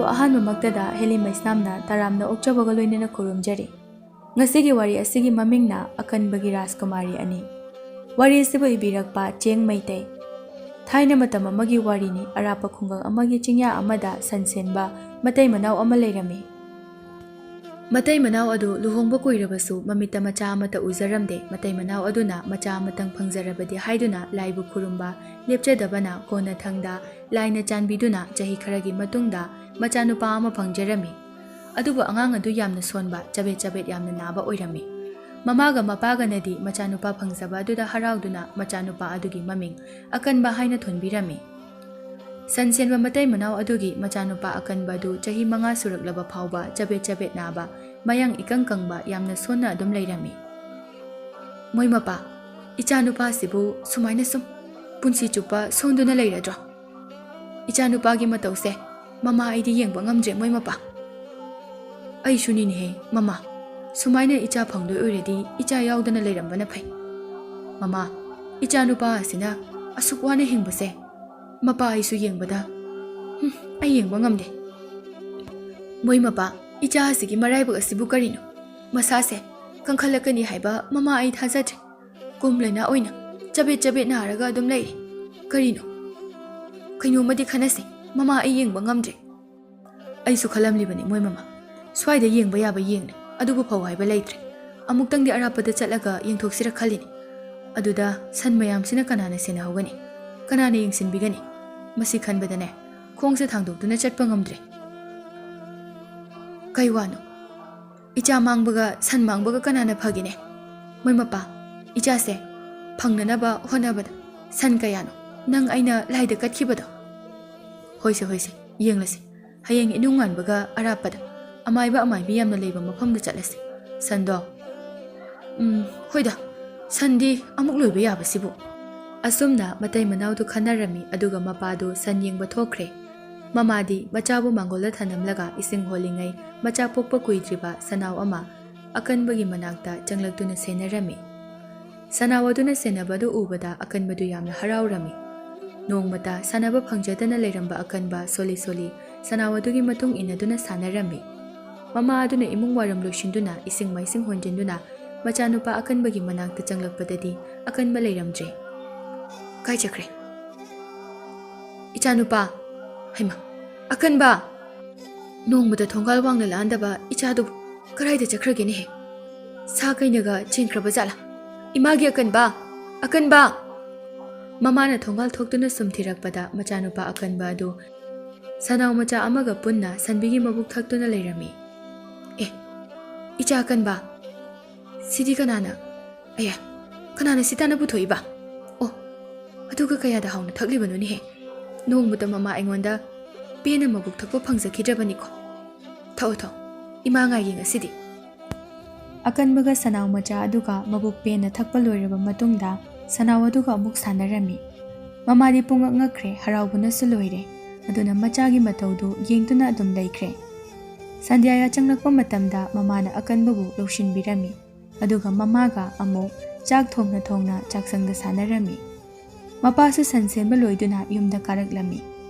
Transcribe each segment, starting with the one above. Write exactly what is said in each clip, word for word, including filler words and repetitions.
ꯑꯍꯥꯟꯕꯃꯛꯇꯗ heli ꯃꯩꯁꯅꯥꯝꯅ ꯇꯔꯥꯝꯅ ꯑꯣꯛꯆꯕꯒ ꯂꯣꯏꯅꯅ ꯈꯨꯔꯨꯝꯖꯔꯤ꯫ ꯉꯁꯤꯒꯤ ꯋꯥꯔꯤ ꯑꯁꯤꯒꯤ ꯃꯃꯤꯡꯅ ꯑꯀꯟꯕꯒꯤ ꯔꯥꯖꯀꯨꯃꯥꯔꯤ ꯑꯅꯤ꯫ ꯋꯥꯔꯤ ꯑꯁꯤꯕꯨ ꯏꯕꯤꯔꯛꯄ ꯆꯦꯡ ꯃꯩꯇꯩ꯫ ꯊꯥꯏꯅ ꯃꯇꯝ ꯑꯃꯒꯤ ꯋꯥꯔꯤꯅꯤ꯫ ꯑꯔꯥꯞꯄ ꯈꯨꯡꯒꯪ ꯑꯃꯒꯤ ꯆꯤꯡꯌꯥ ꯑꯃꯗ ꯁꯟ ꯁꯦꯟꯕ ꯃꯇꯩ ꯃꯅꯥꯎ ꯑꯃ ꯂꯩꯔꯝꯃꯤ꯫ ꯃꯇꯩ ꯃꯅꯥꯎ ꯑꯗꯨ ꯂꯨꯍꯣꯡꯕ ꯀꯨꯏꯔꯕꯁꯨ ꯃꯃꯤꯠꯇ ꯃꯆꯥ ꯑꯃꯠꯇ ꯎꯖꯔꯝꯗꯦ꯫ ꯃꯇꯩ ꯃꯅꯥꯎ ꯑꯗꯨꯅ ꯃꯆꯥ ꯑꯃꯇꯪ ꯐꯪꯖꯔꯕꯗꯤ ꯍꯥꯏꯗꯨꯅ ꯂꯥꯏꯕꯨ ꯈꯨꯔꯨꯝꯕ ꯂꯦꯞꯆꯗꯕꯅ ꯀꯣꯟꯅꯊꯪꯗ ꯂꯥꯏꯅ ꯆꯥꯟꯕꯤꯗꯨꯅ ꯆꯍꯤ ꯈꯔꯒꯤ ꯃꯇꯨꯡꯗ ꯃꯆꯥꯅꯨꯄꯥ ꯑꯃ ꯐꯪꯖꯔꯝꯃꯤ꯫ ꯑꯗꯨꯕꯨ ꯑꯉꯥꯡ ꯑꯗꯨ ꯌꯥꯝꯅ ꯁꯣꯟꯕ, ꯆꯕꯦꯠ ꯆꯕꯦꯠ ꯌꯥꯝꯅ ꯅꯥꯕ ꯑꯣꯏꯔꯝꯃꯤ꯫ ꯃꯃꯥꯒ ꯃꯄꯥꯒꯅꯗꯤ ꯃꯆꯥꯅꯨꯄꯥ ꯐꯪꯖꯕ ꯑꯗꯨꯗ ꯍꯔꯥꯎꯗꯨꯅ ꯃꯆꯥꯅꯨꯄꯥ ꯑꯗꯨꯒꯤ ꯃꯃꯤꯡ ꯑꯀꯟꯕ ꯍꯥꯏꯅ ꯊꯣꯟꯕꯤꯔꯝꯃꯤ꯫ ꯁꯟ ꯁꯦꯟꯕ ꯃꯇꯩ ꯃꯅꯥꯎ ꯑꯗꯨꯒꯤ ꯃꯆꯥꯅꯨꯄꯥ ꯑꯀꯟꯕ ꯑꯗꯨ ꯆꯍꯤ ꯃꯉꯥ ꯁꯨꯔꯛꯂꯕ ꯐꯥꯎꯕ ꯆꯕꯦꯠ ꯆꯕꯦꯠ ꯅꯥꯕ, ꯃꯌꯥꯡ ꯏꯀꯪ ꯀꯪꯕ, ꯌꯥꯝꯅ ꯁꯣꯟꯅ ꯑꯗꯨꯝ ꯂꯩꯔꯝꯃꯤ꯫ "ꯃꯣꯏ ꯃꯄꯥ, ꯏꯆꯥꯅꯨꯄꯥꯁꯤꯕꯨ ꯁꯨꯃꯥꯏꯅ ꯁꯨꯝ ꯄꯨꯟꯁꯤ ꯆꯨꯞꯄ ꯁꯣꯟꯗꯨꯅ ꯂꯩꯔꯗ꯭ꯔꯣ? ꯏꯆꯥꯅꯨꯄꯥꯒꯤ ꯃꯇꯧꯁꯦ ꯃꯃꯥ ꯑꯩꯗꯤ ꯌꯦꯡꯕ ꯉꯝꯗ꯭ꯔꯦ, ꯃꯣꯏ ꯃꯄꯥ꯫" "ꯑꯩꯁꯨꯅꯤꯅꯦꯍꯦ ꯃꯃꯥ, ꯁꯨꯃꯥꯏꯅ ꯏꯆꯥ ꯐꯪꯗꯣꯏ ꯑꯣꯏꯔꯗꯤ ꯏꯆꯥ ꯌꯥꯎꯗꯅ ꯂꯩꯔꯝꯕꯅ ꯐꯩ꯫ ꯃꯃꯥ, ꯏꯆꯥꯅꯨꯄꯥ ꯑꯁꯤꯅ ꯑꯁꯨꯛ ꯋꯥꯅ ꯍꯤꯡꯕꯁꯦ ꯃꯄꯥ ꯑꯩꯁꯨ ꯌꯦꯡꯕꯗ, ꯍꯨꯝ, ꯑꯩ ꯌꯦꯡꯕ ꯉꯝꯗꯦ꯫ ꯃꯣꯏ ꯃꯄꯥ, ꯏꯆꯥ ꯑꯁꯤꯒꯤ ꯃꯔꯥꯏꯕꯛ ꯑꯁꯤꯕꯨ ꯀꯔꯤꯅꯣ? ꯃꯁꯥꯁꯦ ꯀꯟꯈꯠꯂꯛꯀꯅꯤ ꯍꯥꯏꯕ ꯃꯃꯥ ꯑꯩ ꯊꯥꯖꯗ꯭ꯔꯦ꯫ ꯀꯨꯝ ꯂꯥꯏꯅꯥ ꯑꯣꯏꯅ ꯆꯕꯦꯠ ꯆꯕꯦꯠ ꯅꯥꯔꯒ ꯑꯗꯨꯝ ꯂꯩꯔꯦ꯫ ꯀꯔꯤꯅꯣ? ꯀꯩꯅꯣꯝꯃꯗꯤ ꯈꯟꯅꯁꯦ꯫ ꯃꯃꯥ ꯑꯩ ꯌꯦꯡꯕ ꯉꯝꯗ꯭ꯔꯦ꯫" "ꯑꯩꯁꯨ ꯈꯜꯂꯝꯂꯤꯕꯅꯤ ꯃꯣꯏ ꯃꯃꯥ꯫ ꯁ꯭ꯋꯥꯏꯗ ꯌꯦꯡꯕ ꯌꯥꯕ ꯌꯦꯡꯂꯦ, ꯑꯗꯨꯕꯨ ꯐꯧ ꯍꯥꯏꯕ ꯂꯩꯇ꯭ꯔꯦ꯫ ꯑꯃꯨꯛꯇꯪꯗꯤ ꯑꯔꯥꯞꯄꯗ ꯆꯠꯂꯒ ꯌꯦꯡꯊꯣꯛꯁꯤꯔ ꯈꯜꯂꯤꯅꯤ꯫ ꯑꯗꯨꯗ ꯁꯟ ꯃꯌꯥꯝꯁꯤꯅ ꯀꯅꯥꯅ ꯁꯦꯟꯅꯍꯧꯒꯅꯤ? ꯀꯅꯥꯅ ꯌꯦꯡꯁꯤꯟꯕꯤꯒꯅꯤ? ꯃꯁꯤ ꯈꯟꯕꯗꯅꯦ ꯈꯣꯡꯁꯦ ꯊꯥꯡꯗꯣꯛꯇꯨꯅ ꯆꯠꯄ ꯉꯝꯗ꯭ꯔꯦ꯫" "ꯀꯩ ꯋꯥꯅꯣ? ꯏꯆꯥ ꯃꯥꯡꯕꯒ ꯁꯟ ꯃꯥꯡꯕꯒ ꯀꯅꯥꯅ ꯐꯒꯦꯅꯦ? ꯃꯣꯏ ꯃꯄꯥ, ꯏꯆꯥꯁꯦ ꯐꯪꯅꯅꯕ ꯍꯣꯠꯅꯕꯗ ꯁꯟ ꯀꯌꯥꯅꯣ ꯅꯪ ꯑꯩꯅ ꯂꯥꯏꯗ ꯀꯠꯈꯤꯕꯗꯣ?" "ꯍꯣꯏꯁꯦ, ꯍꯣꯏꯁꯦ, ꯌꯦꯡꯂꯁꯤ꯫ ꯍꯌꯦꯡ ꯏꯅꯨꯡ ꯉꯥꯟꯕꯒ ꯑꯔꯥꯞꯄꯗ ꯑꯃꯥꯏꯕ ꯑꯃꯥꯏꯕꯤ ꯌꯥꯝꯅ ꯂꯩꯕ ꯃꯐꯝꯗ ꯆꯠꯂꯁꯤ꯫ ꯁꯟꯗꯣ, ꯎꯝ, ꯍꯣꯏꯗ, ꯁꯟꯗꯤ ꯑꯃꯨꯛ ꯂꯣꯏꯕ ꯌꯥꯕꯁꯤꯕꯨ꯫" ꯑꯁꯨꯝꯅ ꯃꯇꯩ ꯃꯅꯥꯎꯗꯨ ꯈꯟꯅꯔꯝꯃꯤ, ꯑꯗꯨꯒ ꯃꯄꯥꯗꯨ ꯁꯟ ꯌꯦꯡꯕ ꯊꯣꯛꯈ꯭ꯔꯦ꯫ ꯃꯃꯥꯗꯤ ꯃꯆꯥꯕꯨ ꯃꯥꯡꯒꯣꯜꯗ ꯊꯅꯝꯂꯒ ꯏꯁꯤꯡ ꯍꯣꯜꯂꯤꯉꯩ ꯃꯆꯥ ꯄꯣꯛꯄ ꯀꯨꯏꯗ꯭ꯔꯤꯕ ꯁꯅꯥꯎ ꯑꯃ ꯑꯀꯟꯕꯒꯤ ꯃꯅꯥꯛꯇ ꯆꯪꯂꯛꯇꯨꯅ ꯁꯦꯟꯅꯔꯝꯃꯤ꯫ ꯁꯅꯥꯎ ꯑꯗꯨꯅ ꯁꯦꯟꯅꯕꯗꯨ ꯎꯕꯗ ꯑꯀꯟꯕꯗꯨ ꯌꯥꯝꯅ ꯍꯔꯥꯎꯔꯝꯃꯤ꯫ ꯅꯣꯡꯃꯇ ꯁꯥꯟꯅꯕ ꯐꯪꯖꯗꯅ ꯂꯩꯔꯝꯕ ꯑꯀꯟꯕ ꯁꯣꯂꯤ ꯁꯣꯂꯤ ꯁꯅꯥꯎ ꯑꯗꯨꯒꯤ ꯃꯇꯨꯡ ꯏꯟꯅꯗꯨꯅ ꯁꯥꯟꯅꯔꯝꯃꯤ꯫ ꯃꯃꯥ ꯑꯗꯨꯅ ꯏꯃꯨꯡ ꯋꯥꯏꯔꯝ ꯂꯣꯏꯁꯤꯟꯗꯨꯅ, ꯏꯁꯤꯡ ꯃꯥꯏꯁꯤꯡ ꯍꯣꯟꯖꯤꯟꯗꯨꯅ ꯃꯆꯥꯅꯨꯄꯥ ꯑꯀꯟꯕꯒꯤ ꯃꯅꯥꯛꯇ ꯆꯪꯂꯛꯄꯗꯗꯤ ꯑꯀꯟꯕ ꯂꯩꯔꯝꯗ꯭ꯔꯦ꯫ "ꯀꯥꯏ ꯆꯠꯈ꯭ꯔꯦ? ꯏꯆꯥꯅꯨꯄꯥ! ꯍꯩꯃꯥ! ꯑꯀꯟꯕ!" ꯅꯣꯡꯃꯇ ꯊꯣꯡꯒꯥꯜ ꯋꯥꯡꯅ ꯂꯥꯟꯗꯕ ꯏꯆꯥꯗꯨꯕꯨ ꯀꯗꯥꯏꯗ ꯆꯠꯈ꯭ꯔꯒꯦꯅꯦꯍꯦ? ꯁꯥ ꯀꯩꯅꯒ ꯆꯦꯟꯈ꯭ꯔꯕ ꯖꯥꯠꯂꯥ? "ꯏꯃꯥꯒꯤ ꯑꯀꯟꯕ! ꯑꯀꯟꯕ!" ꯃꯃꯥꯅ ꯊꯣꯡꯒꯥꯜ ꯊꯣꯛꯇꯨꯅ ꯁꯨꯝ ꯊꯤꯔꯛꯄꯗ ꯃꯆꯥꯅꯨꯄꯥ ꯑꯀꯟꯕ ꯑꯗꯨ ꯁꯅꯥꯎ ꯃꯆꯥ ꯑꯃꯒ ꯄꯨꯟꯅ ꯁꯟꯕꯤꯒꯤ ꯃꯕꯨꯛ ꯊꯛꯇꯨꯅ ꯂꯩꯔꯝꯃꯤ꯫ "ꯑꯦ, ꯏꯆꯥ ꯑꯀꯟꯕ, ꯁꯤꯗꯤ ꯀꯅꯥꯅ? ꯑꯌꯥ, ꯀꯅꯥꯅ ꯁꯤ ꯇꯥꯟꯅ ꯄꯨꯊꯣꯛꯏꯕ? ꯑꯣ, ꯑꯗꯨꯒ ꯀꯌꯥꯗ ꯍꯥꯎꯅ ꯊꯛꯂꯤꯕꯅꯣꯅꯦꯍꯦ? ꯅꯣꯡꯃꯇ ꯃꯃꯥ ꯑꯩꯉꯣꯟꯗ ꯄꯦꯟꯅ ꯃꯕꯨꯛ ꯊꯛꯄ ꯐꯪꯖꯈꯤꯗ꯭ꯔꯕꯅꯤꯀꯣ꯫ ꯊꯛꯑꯣ, ꯊꯛꯑꯣ, ꯏꯃꯥ ꯉꯥꯏꯒꯦ ꯉꯁꯤꯗꯤ꯫" ꯑꯀꯟꯕꯒ ꯁꯅꯥꯎ ꯃꯆꯥ ꯑꯗꯨꯒ ꯃꯕꯨꯛ ꯄꯦꯟꯅ ꯊꯛꯄ ꯂꯣꯏꯔꯕ ꯃꯇꯨꯡꯗ, ꯁꯅꯥꯎ ꯑꯗꯨꯒ ꯑꯃꯨꯛ ꯁꯥꯟꯅꯔꯝꯃꯤ꯫ ꯃꯃꯥꯗꯤ ꯄꯨꯡꯉꯛ ꯉꯛꯈ꯭ꯔꯦ, ꯍꯔꯥꯎꯕꯅꯁꯨ ꯂꯣꯏꯔꯦ꯫ ꯑꯗꯨꯅ ꯃꯆꯥꯒꯤ ꯃꯇꯧꯗꯨ ꯌꯦꯡꯗꯨꯅ ꯑꯗꯨꯝ ꯂꯩꯈ꯭ꯔꯦ꯫ ꯁꯟꯙ꯭ꯌꯥ ꯌꯥꯆꯪꯂꯛꯄ ꯃꯇꯝꯗ ꯃꯃꯥꯅ ꯑꯀꯟꯕꯕꯨ ꯂꯧꯁꯤꯟꯕꯤꯔꯝꯃꯤ꯫ ꯑꯗꯨꯒ ꯃꯃꯥꯒ ꯑꯃꯨꯛ ꯆꯥꯛ ꯊꯣꯡꯅ ꯊꯣꯡꯅ ꯆꯥꯛꯁꯪꯗ ꯁꯥꯟꯅꯔꯝꯃꯤ꯫ ꯃꯄꯥꯁꯨ ꯁꯟ ꯁꯦꯟꯕ ꯂꯣꯏꯗꯨꯅ ꯌꯨꯝꯗ ꯀꯥꯔꯛꯂꯝꯃꯤ꯫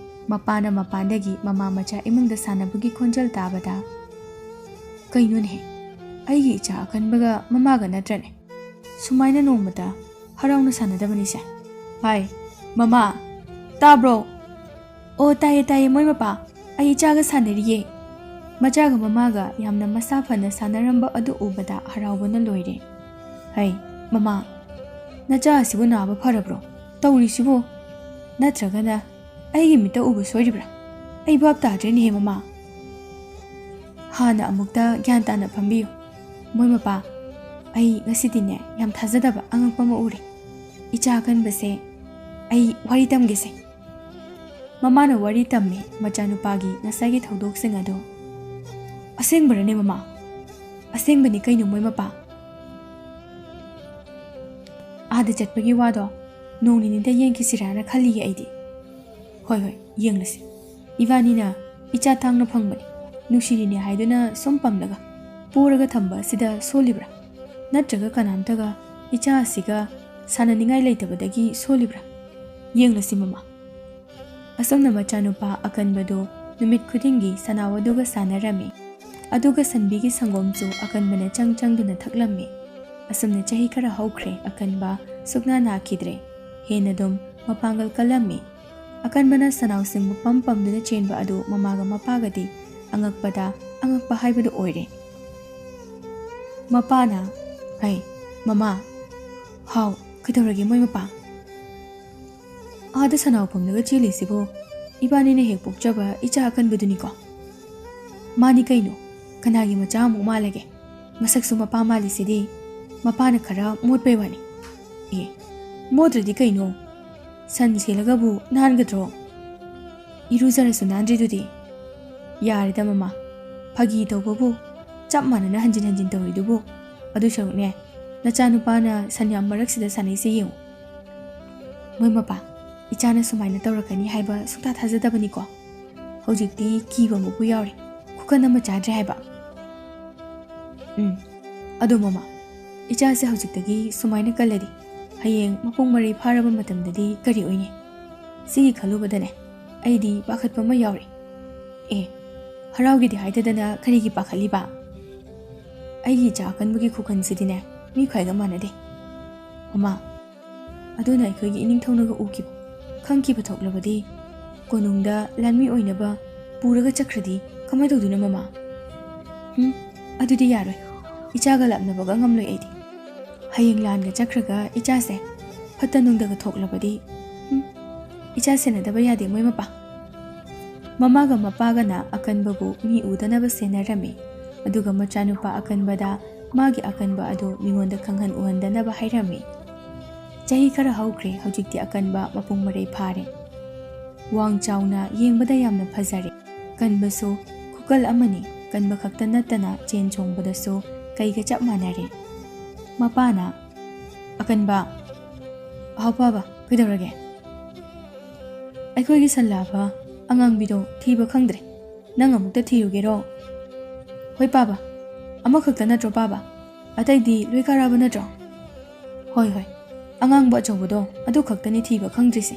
ꯃꯄꯥꯅ ꯃꯄꯥꯟꯗꯒꯤ ꯃꯃꯥ ꯃꯆꯥ ꯏꯃꯨꯡꯗ ꯁꯥꯟꯅꯕꯒꯤ ꯈꯣꯟꯖꯦꯜ ꯇꯥꯕꯗ, "ꯀꯩꯅꯣꯅꯦꯍꯦ? ꯑꯩꯒꯤ ꯏꯆꯥ ꯑꯀꯟꯕꯒ ꯃꯃꯥꯒ ꯅꯠꯇ꯭ꯔꯅꯦ? ꯁꯨꯃꯥꯏꯅ ꯅꯣꯡꯃꯇ ꯍꯔꯥꯎꯅ ꯁꯥꯟꯅꯗꯕꯅꯤꯁꯦ꯫ ꯍꯥꯏ, ꯃꯃꯥ, ꯇꯥꯕ꯭ꯔꯣ? ꯑꯣ, ꯇꯥꯏꯌꯦ, ꯇꯥꯏꯌꯦ, ꯃꯣꯏ ꯃꯄꯥ꯫ ꯑꯩ ꯏꯆꯥꯒ ꯁꯥꯟꯅꯔꯤꯌꯦ꯫" ꯃꯆꯥꯒ ꯃꯃꯥꯒ ꯌꯥꯝꯅ ꯃꯁꯥ ꯐꯅ ꯁꯥꯟꯅꯔꯝꯕ ꯑꯗꯨ ꯎꯕꯗ ꯍꯔꯥꯎꯕꯅ ꯂꯣꯏꯔꯦ꯫ "ꯍꯩ, ꯃꯃꯥ, ꯅꯆꯥ ꯑꯁꯤꯕꯨ ꯅꯥꯕ ꯐꯔꯕ꯭ꯔꯣ? ꯇꯧꯔꯤꯁꯤꯕꯨ? ꯅꯠꯇ꯭ꯔꯒꯅ ꯑꯩꯒꯤ ꯃꯤꯠꯇ ꯎꯕ ꯁꯣꯏꯔꯤꯕ꯭ꯔꯥ? ꯑꯩ ꯚꯥꯞ ꯇꯥꯗ꯭ꯔꯦꯅꯦꯍꯦ, ꯃꯃꯥ꯫" ꯍꯥꯟꯅ ꯑꯃꯨꯛꯇ ꯒ꯭ꯌꯥꯟ ꯇꯥꯅ ꯐꯝꯕꯤꯌꯨ꯫ ꯃꯣꯏ ꯃꯄꯥ, ꯑꯩ ꯉꯁꯤꯗꯤꯅꯦ, ꯌꯥꯝ ꯊꯥꯖꯗꯕ ꯑꯉꯛꯄ ꯑꯃ ꯎꯔꯦ꯫ ꯏꯆꯥ ꯑꯀꯟꯕꯁꯦ, ꯑꯩ ꯋꯥꯔꯤ ꯇꯝꯒꯦꯁꯦ꯫ ꯃꯃꯥꯅ ꯋꯥꯔꯤ ꯇꯝꯃꯤ ꯃꯆꯥꯅꯨꯄꯥꯒꯤ ꯉꯁꯥꯏꯒꯤ ꯊꯧꯗꯣꯛꯁꯤꯡ ꯑꯗꯨ꯫ "ꯑꯁꯦꯡꯕꯔꯅꯦ, ꯃꯃꯥ?" "ꯑꯁꯦꯡꯕꯅꯤ ꯀꯩꯅꯣ, ꯃꯣꯏ ꯃꯄꯥ꯫ ꯑꯥꯗ ꯆꯠꯄꯒꯤ ꯋꯥꯗꯣ ꯅꯣꯡ ꯅꯤꯅꯤꯗ ꯌꯦꯡꯈꯤꯁꯤꯔꯥꯅ ꯈꯜꯂꯤꯌꯦ ꯑꯩꯗꯤ꯫" "ꯍꯣꯏ, ꯍꯣꯏ, ꯌꯦꯡꯂꯁꯤ꯫ ꯏꯕꯥꯅꯤꯅ ꯏꯆꯥ ꯇꯥꯡꯅ ꯐꯪꯕꯅꯤ, ꯅꯨꯡꯁꯤꯔꯤꯅꯦ ꯍꯥꯏꯗꯨꯅ ꯁꯨꯝ ꯄꯝꯂꯒ ꯄꯣꯔꯒ ꯊꯝꯕ ꯑꯁꯤꯗ ꯁꯣꯜꯂꯤꯕ꯭ꯔꯥ? ꯅꯠꯇ꯭ꯔꯒ ꯀꯅꯥꯝꯇꯒ ꯏꯆꯥ ꯑꯁꯤꯒ ꯁꯥꯟꯅꯅꯤꯡꯉꯥꯏ ꯂꯩꯇꯕꯗꯒꯤ ꯁꯣꯜꯂꯤꯕ꯭ꯔꯥ? ꯌꯦꯡꯂꯁꯤ, ꯃꯃꯥ꯫" ꯑꯁꯨꯝꯅ ꯃꯆꯥꯅꯨꯄꯥ ꯑꯀꯟꯕꯗꯨ ꯅꯨꯃꯤꯠ ꯈꯨꯗꯤꯡꯒꯤ ꯁꯅꯥꯎ ꯑꯗꯨꯒ ꯁꯥꯟꯅꯔꯝꯃꯤ꯫ ꯑꯗꯨꯒ ꯁꯟꯕꯤꯒꯤ ꯁꯪꯒꯣꯝꯁꯨ ꯑꯀꯟꯕꯅ ꯆꯪ ꯆꯪꯗꯨꯅ ꯊꯛꯂꯝꯃꯤ꯫ ꯑꯁꯨꯝꯅ ꯆꯍꯤ ꯈꯔ ꯍꯧꯈ꯭ꯔꯦ꯫ ꯑꯀꯟꯕ ꯁꯨꯛꯅꯥ ꯅꯥꯈꯤꯗ꯭ꯔꯦ꯫ ꯍꯦꯟꯅ ꯑꯗꯨꯝ ꯃꯄꯥꯡꯒꯜ ꯀꯜꯂꯝꯃꯤ꯫ ꯑꯀꯟꯕꯅ ꯁꯅꯥꯎꯁꯤꯡꯕꯨ ꯄꯝ ꯄꯝꯗꯨꯅ ꯆꯦꯟꯕ ꯑꯗꯨ ꯃꯃꯥꯒ ꯃꯄꯥꯒꯗꯤ ꯑꯉꯛꯄꯗ ꯑꯉꯛꯄ ꯍꯥꯏꯕꯗꯨ ꯑꯣꯏꯔꯦ꯫ ꯃꯄꯥꯅ, "ꯍꯩ, ꯃꯃꯥ, ꯍꯥꯎ, ꯀꯩꯗꯧꯔꯒꯦ ꯃꯣꯏ ꯃꯄꯥ?" "ꯑꯥꯗ ꯁꯅꯥꯎ ꯄꯝꯂꯒ ꯆꯦꯜꯂꯤꯁꯤꯕꯨ ꯏꯕꯥꯅꯤꯅ ꯍꯦꯛ ꯄꯣꯛꯆꯕ ꯏꯆꯥ ꯑꯀꯟꯕꯗꯨꯅꯤꯀꯣ?" "ꯃꯥꯅꯤ ꯀꯩꯅꯣ, ꯀꯅꯥꯒꯤ ꯃꯆꯥ ꯑꯃꯨꯛ ꯃꯥꯜꯂꯒꯦ? ꯃꯁꯛꯁꯨ ꯃꯄꯥ ꯃꯥꯜꯂꯤꯁꯤꯗꯤ꯫ ꯃꯄꯥꯅ ꯈꯔ ꯃꯣꯠꯄꯩ ꯋꯥꯅꯤ꯫" "ꯑꯦ, ꯃꯣꯠꯇ꯭ꯔꯗꯤ ꯀꯩꯅꯣ? ꯁꯟ ꯁꯦꯜꯂꯒꯕꯨ ꯅꯥꯟꯒꯗ꯭ꯔꯣ? ꯏꯔꯨꯖꯔꯁꯨ ꯅꯥꯟꯗ꯭ꯔꯤꯗꯨꯗꯤ꯫" "ꯌꯥꯔꯦꯗ ꯃꯃꯥ, ꯐꯥꯒꯤ ꯇꯧꯕꯕꯨ ꯆꯞ ꯃꯥꯟꯅꯅ ꯍꯟꯖꯤꯟ ꯍꯟꯖꯤꯟ ꯇꯧꯔꯤꯗꯨꯕꯨ꯫ ꯑꯗꯨ ꯁꯔꯨꯛꯅꯦ, ꯅꯆꯥꯅꯨꯄꯥꯅ ꯁꯟ ꯌꯥꯝ ꯃꯔꯛꯁꯤꯗ ꯁꯥꯟꯅꯩꯁꯦ ꯌꯦꯡꯉꯨ꯫" "ꯃꯣꯏ ꯃꯄꯥ, ꯏꯆꯥꯅ ꯁꯨꯃꯥꯏꯅ ꯇꯧꯔꯛꯀꯅꯤ ꯍꯥꯏꯕ ꯁꯨꯡꯊꯥ ꯊꯥꯖꯗꯕꯅꯤꯀꯣ꯫ ꯍꯧꯖꯤꯛꯇꯤ ꯀꯤꯕ ꯑꯃꯕꯨ ꯌꯥꯎꯔꯦ꯫ ꯈꯨꯀꯟ ꯑꯃ ꯆꯥꯗ꯭ꯔꯦ ꯍꯥꯏꯕ꯫" "ꯎꯝ, ꯑꯗꯣ ꯃꯃꯥ, ꯏꯆꯥꯁꯦ ꯍꯧꯖꯤꯛꯇꯒꯤ ꯁꯨꯃꯥꯏꯅ ꯀꯜꯂꯗꯤ ꯍꯌꯦꯡ ꯃꯄꯨꯡ ꯃꯔꯩ ꯐꯥꯔꯕ ꯃꯇꯝꯗꯗꯤ ꯀꯔꯤ ꯑꯣꯏꯅꯤ? ꯁꯤꯒꯤ ꯈꯜꯂꯨꯕꯗꯅꯦ ꯑꯩꯗꯤ ꯄꯥꯈꯠꯄ ꯑꯃ ꯌꯥꯎꯔꯦ꯫" "ꯑꯦ, ꯍꯔꯥꯎꯒꯦꯗꯤ ꯍꯥꯏꯗꯗꯅ ꯀꯔꯤꯒꯤ ꯄꯥꯈꯠꯂꯤꯕ? ꯑꯩꯒꯤ ꯏꯆꯥ ꯑꯀꯟꯕꯒꯤ ꯈꯨꯀꯟꯁꯤꯗꯤꯅꯦ ꯃꯤ ꯈ꯭ꯋꯥꯏꯒ ꯃꯥꯟꯅꯗꯦ꯫" "ꯃꯃꯥ, ꯑꯗꯨꯅ ꯑꯩꯈꯣꯏꯒꯤ ꯏꯅꯤꯡꯊꯧꯅꯒ ꯎꯈꯤꯕ, ꯈꯪꯈꯤꯕ ꯊꯣꯛꯂꯕꯗꯤ ꯀꯣꯅꯨꯡꯗ ꯂꯥꯟꯃꯤ ꯑꯣꯏꯅꯕ ꯄꯨꯔꯒ ꯆꯠꯈ꯭ꯔꯗꯤ ꯀꯃꯥꯏ ꯇꯧꯗꯣꯏꯅꯣ ꯃꯃꯥ?" "ꯎꯝ, ꯑꯗꯨꯗꯤ ꯌꯥꯔꯣꯏ꯫ ꯏꯆꯥꯒ ꯂꯥꯞꯅꯕꯒ ꯉꯝꯂꯣꯏ ꯑꯩꯗꯤ꯫ ꯍꯌꯦꯡ ꯂꯥꯟꯒ ꯆꯠꯈ꯭ꯔꯒ ꯏꯆꯥꯁꯦ ꯐꯠꯇ ꯅꯨꯡꯗꯒ ꯊꯣꯛꯂꯕꯗꯤ, ꯎꯝ, ꯏꯆꯥ ꯁꯦꯟꯅꯗꯕ ꯌꯥꯗꯦ ꯃꯣꯏ ꯃꯄꯥ꯫" ꯃꯃꯥꯒ ꯃꯄꯥꯒꯅ ꯑꯀꯟꯕꯕꯨ ꯃꯤ ꯎꯗꯅꯕ ꯁꯦꯟꯅꯔꯝꯃꯤ꯫ ꯑꯗꯨꯒ ꯃꯆꯥꯅꯨꯄꯥ ꯑꯀꯟꯕꯗ ꯃꯥꯒꯤ ꯑꯀꯟꯕ ꯑꯗꯨ ꯃꯤꯉꯣꯟꯗ ꯈꯪꯍꯟ ꯎꯍꯟꯗꯅꯕ ꯍꯥꯏꯔꯝꯃꯤ꯫ ꯆꯍꯤ ꯈꯔ ꯍꯧꯈ꯭ꯔꯦ꯫ ꯍꯧꯖꯤꯛꯇꯤ ꯑꯀꯟꯕ ꯃꯄꯨꯡ ꯃꯔꯩ ꯐꯥꯔꯦ꯫ ꯋꯥꯡ ꯆꯥꯎꯅ, ꯌꯦꯡꯕꯗ ꯌꯥꯝꯅ ꯐꯖꯔꯦ꯫ ꯀꯟꯕꯁꯨ ꯈꯨꯀꯜ ꯑꯃꯅꯤ꯫ ꯀꯟꯕ ꯈꯛꯇ ꯅꯠꯇꯅ ꯆꯦꯟ ꯆꯣꯡꯕꯗꯁꯨ ꯀꯩꯒ ꯆꯞ ꯃꯥꯟꯅꯔꯦ꯫ ꯃꯄꯥꯅ, "ꯑꯀꯟꯕ, ꯍꯥꯎ ꯄꯥꯕ, ꯀꯩꯗꯧꯔꯒꯦ?" "ꯑꯩꯈꯣꯏꯒꯤ ꯁꯟꯂꯥꯕ ꯑꯉꯥꯡꯕꯤꯗꯣ ꯊꯤꯕ ꯈꯪꯗ꯭ꯔꯦ꯫ ꯅꯪ ꯑꯃꯨꯛꯇ ꯊꯤꯔꯨꯒꯦꯔꯣ?" "ꯍꯣꯏ ꯄꯥꯕ꯫ ꯑꯃꯈꯛꯇ ꯅꯠꯇ꯭ꯔꯣ ꯄꯥꯕ? ꯑꯇꯩꯗꯤ ꯂꯣꯏ ꯀꯥꯔꯛꯑꯕ ꯅꯠꯇ꯭ꯔꯣ?" "ꯍꯣꯏ, ꯍꯣꯏ꯫ ꯑꯉꯥꯡꯕ ꯑꯆꯧꯕꯗꯣ ꯑꯗꯨ ꯈꯛꯇꯅꯤ ꯊꯤꯕ ꯈꯪꯗ꯭ꯔꯤꯁꯦ꯫"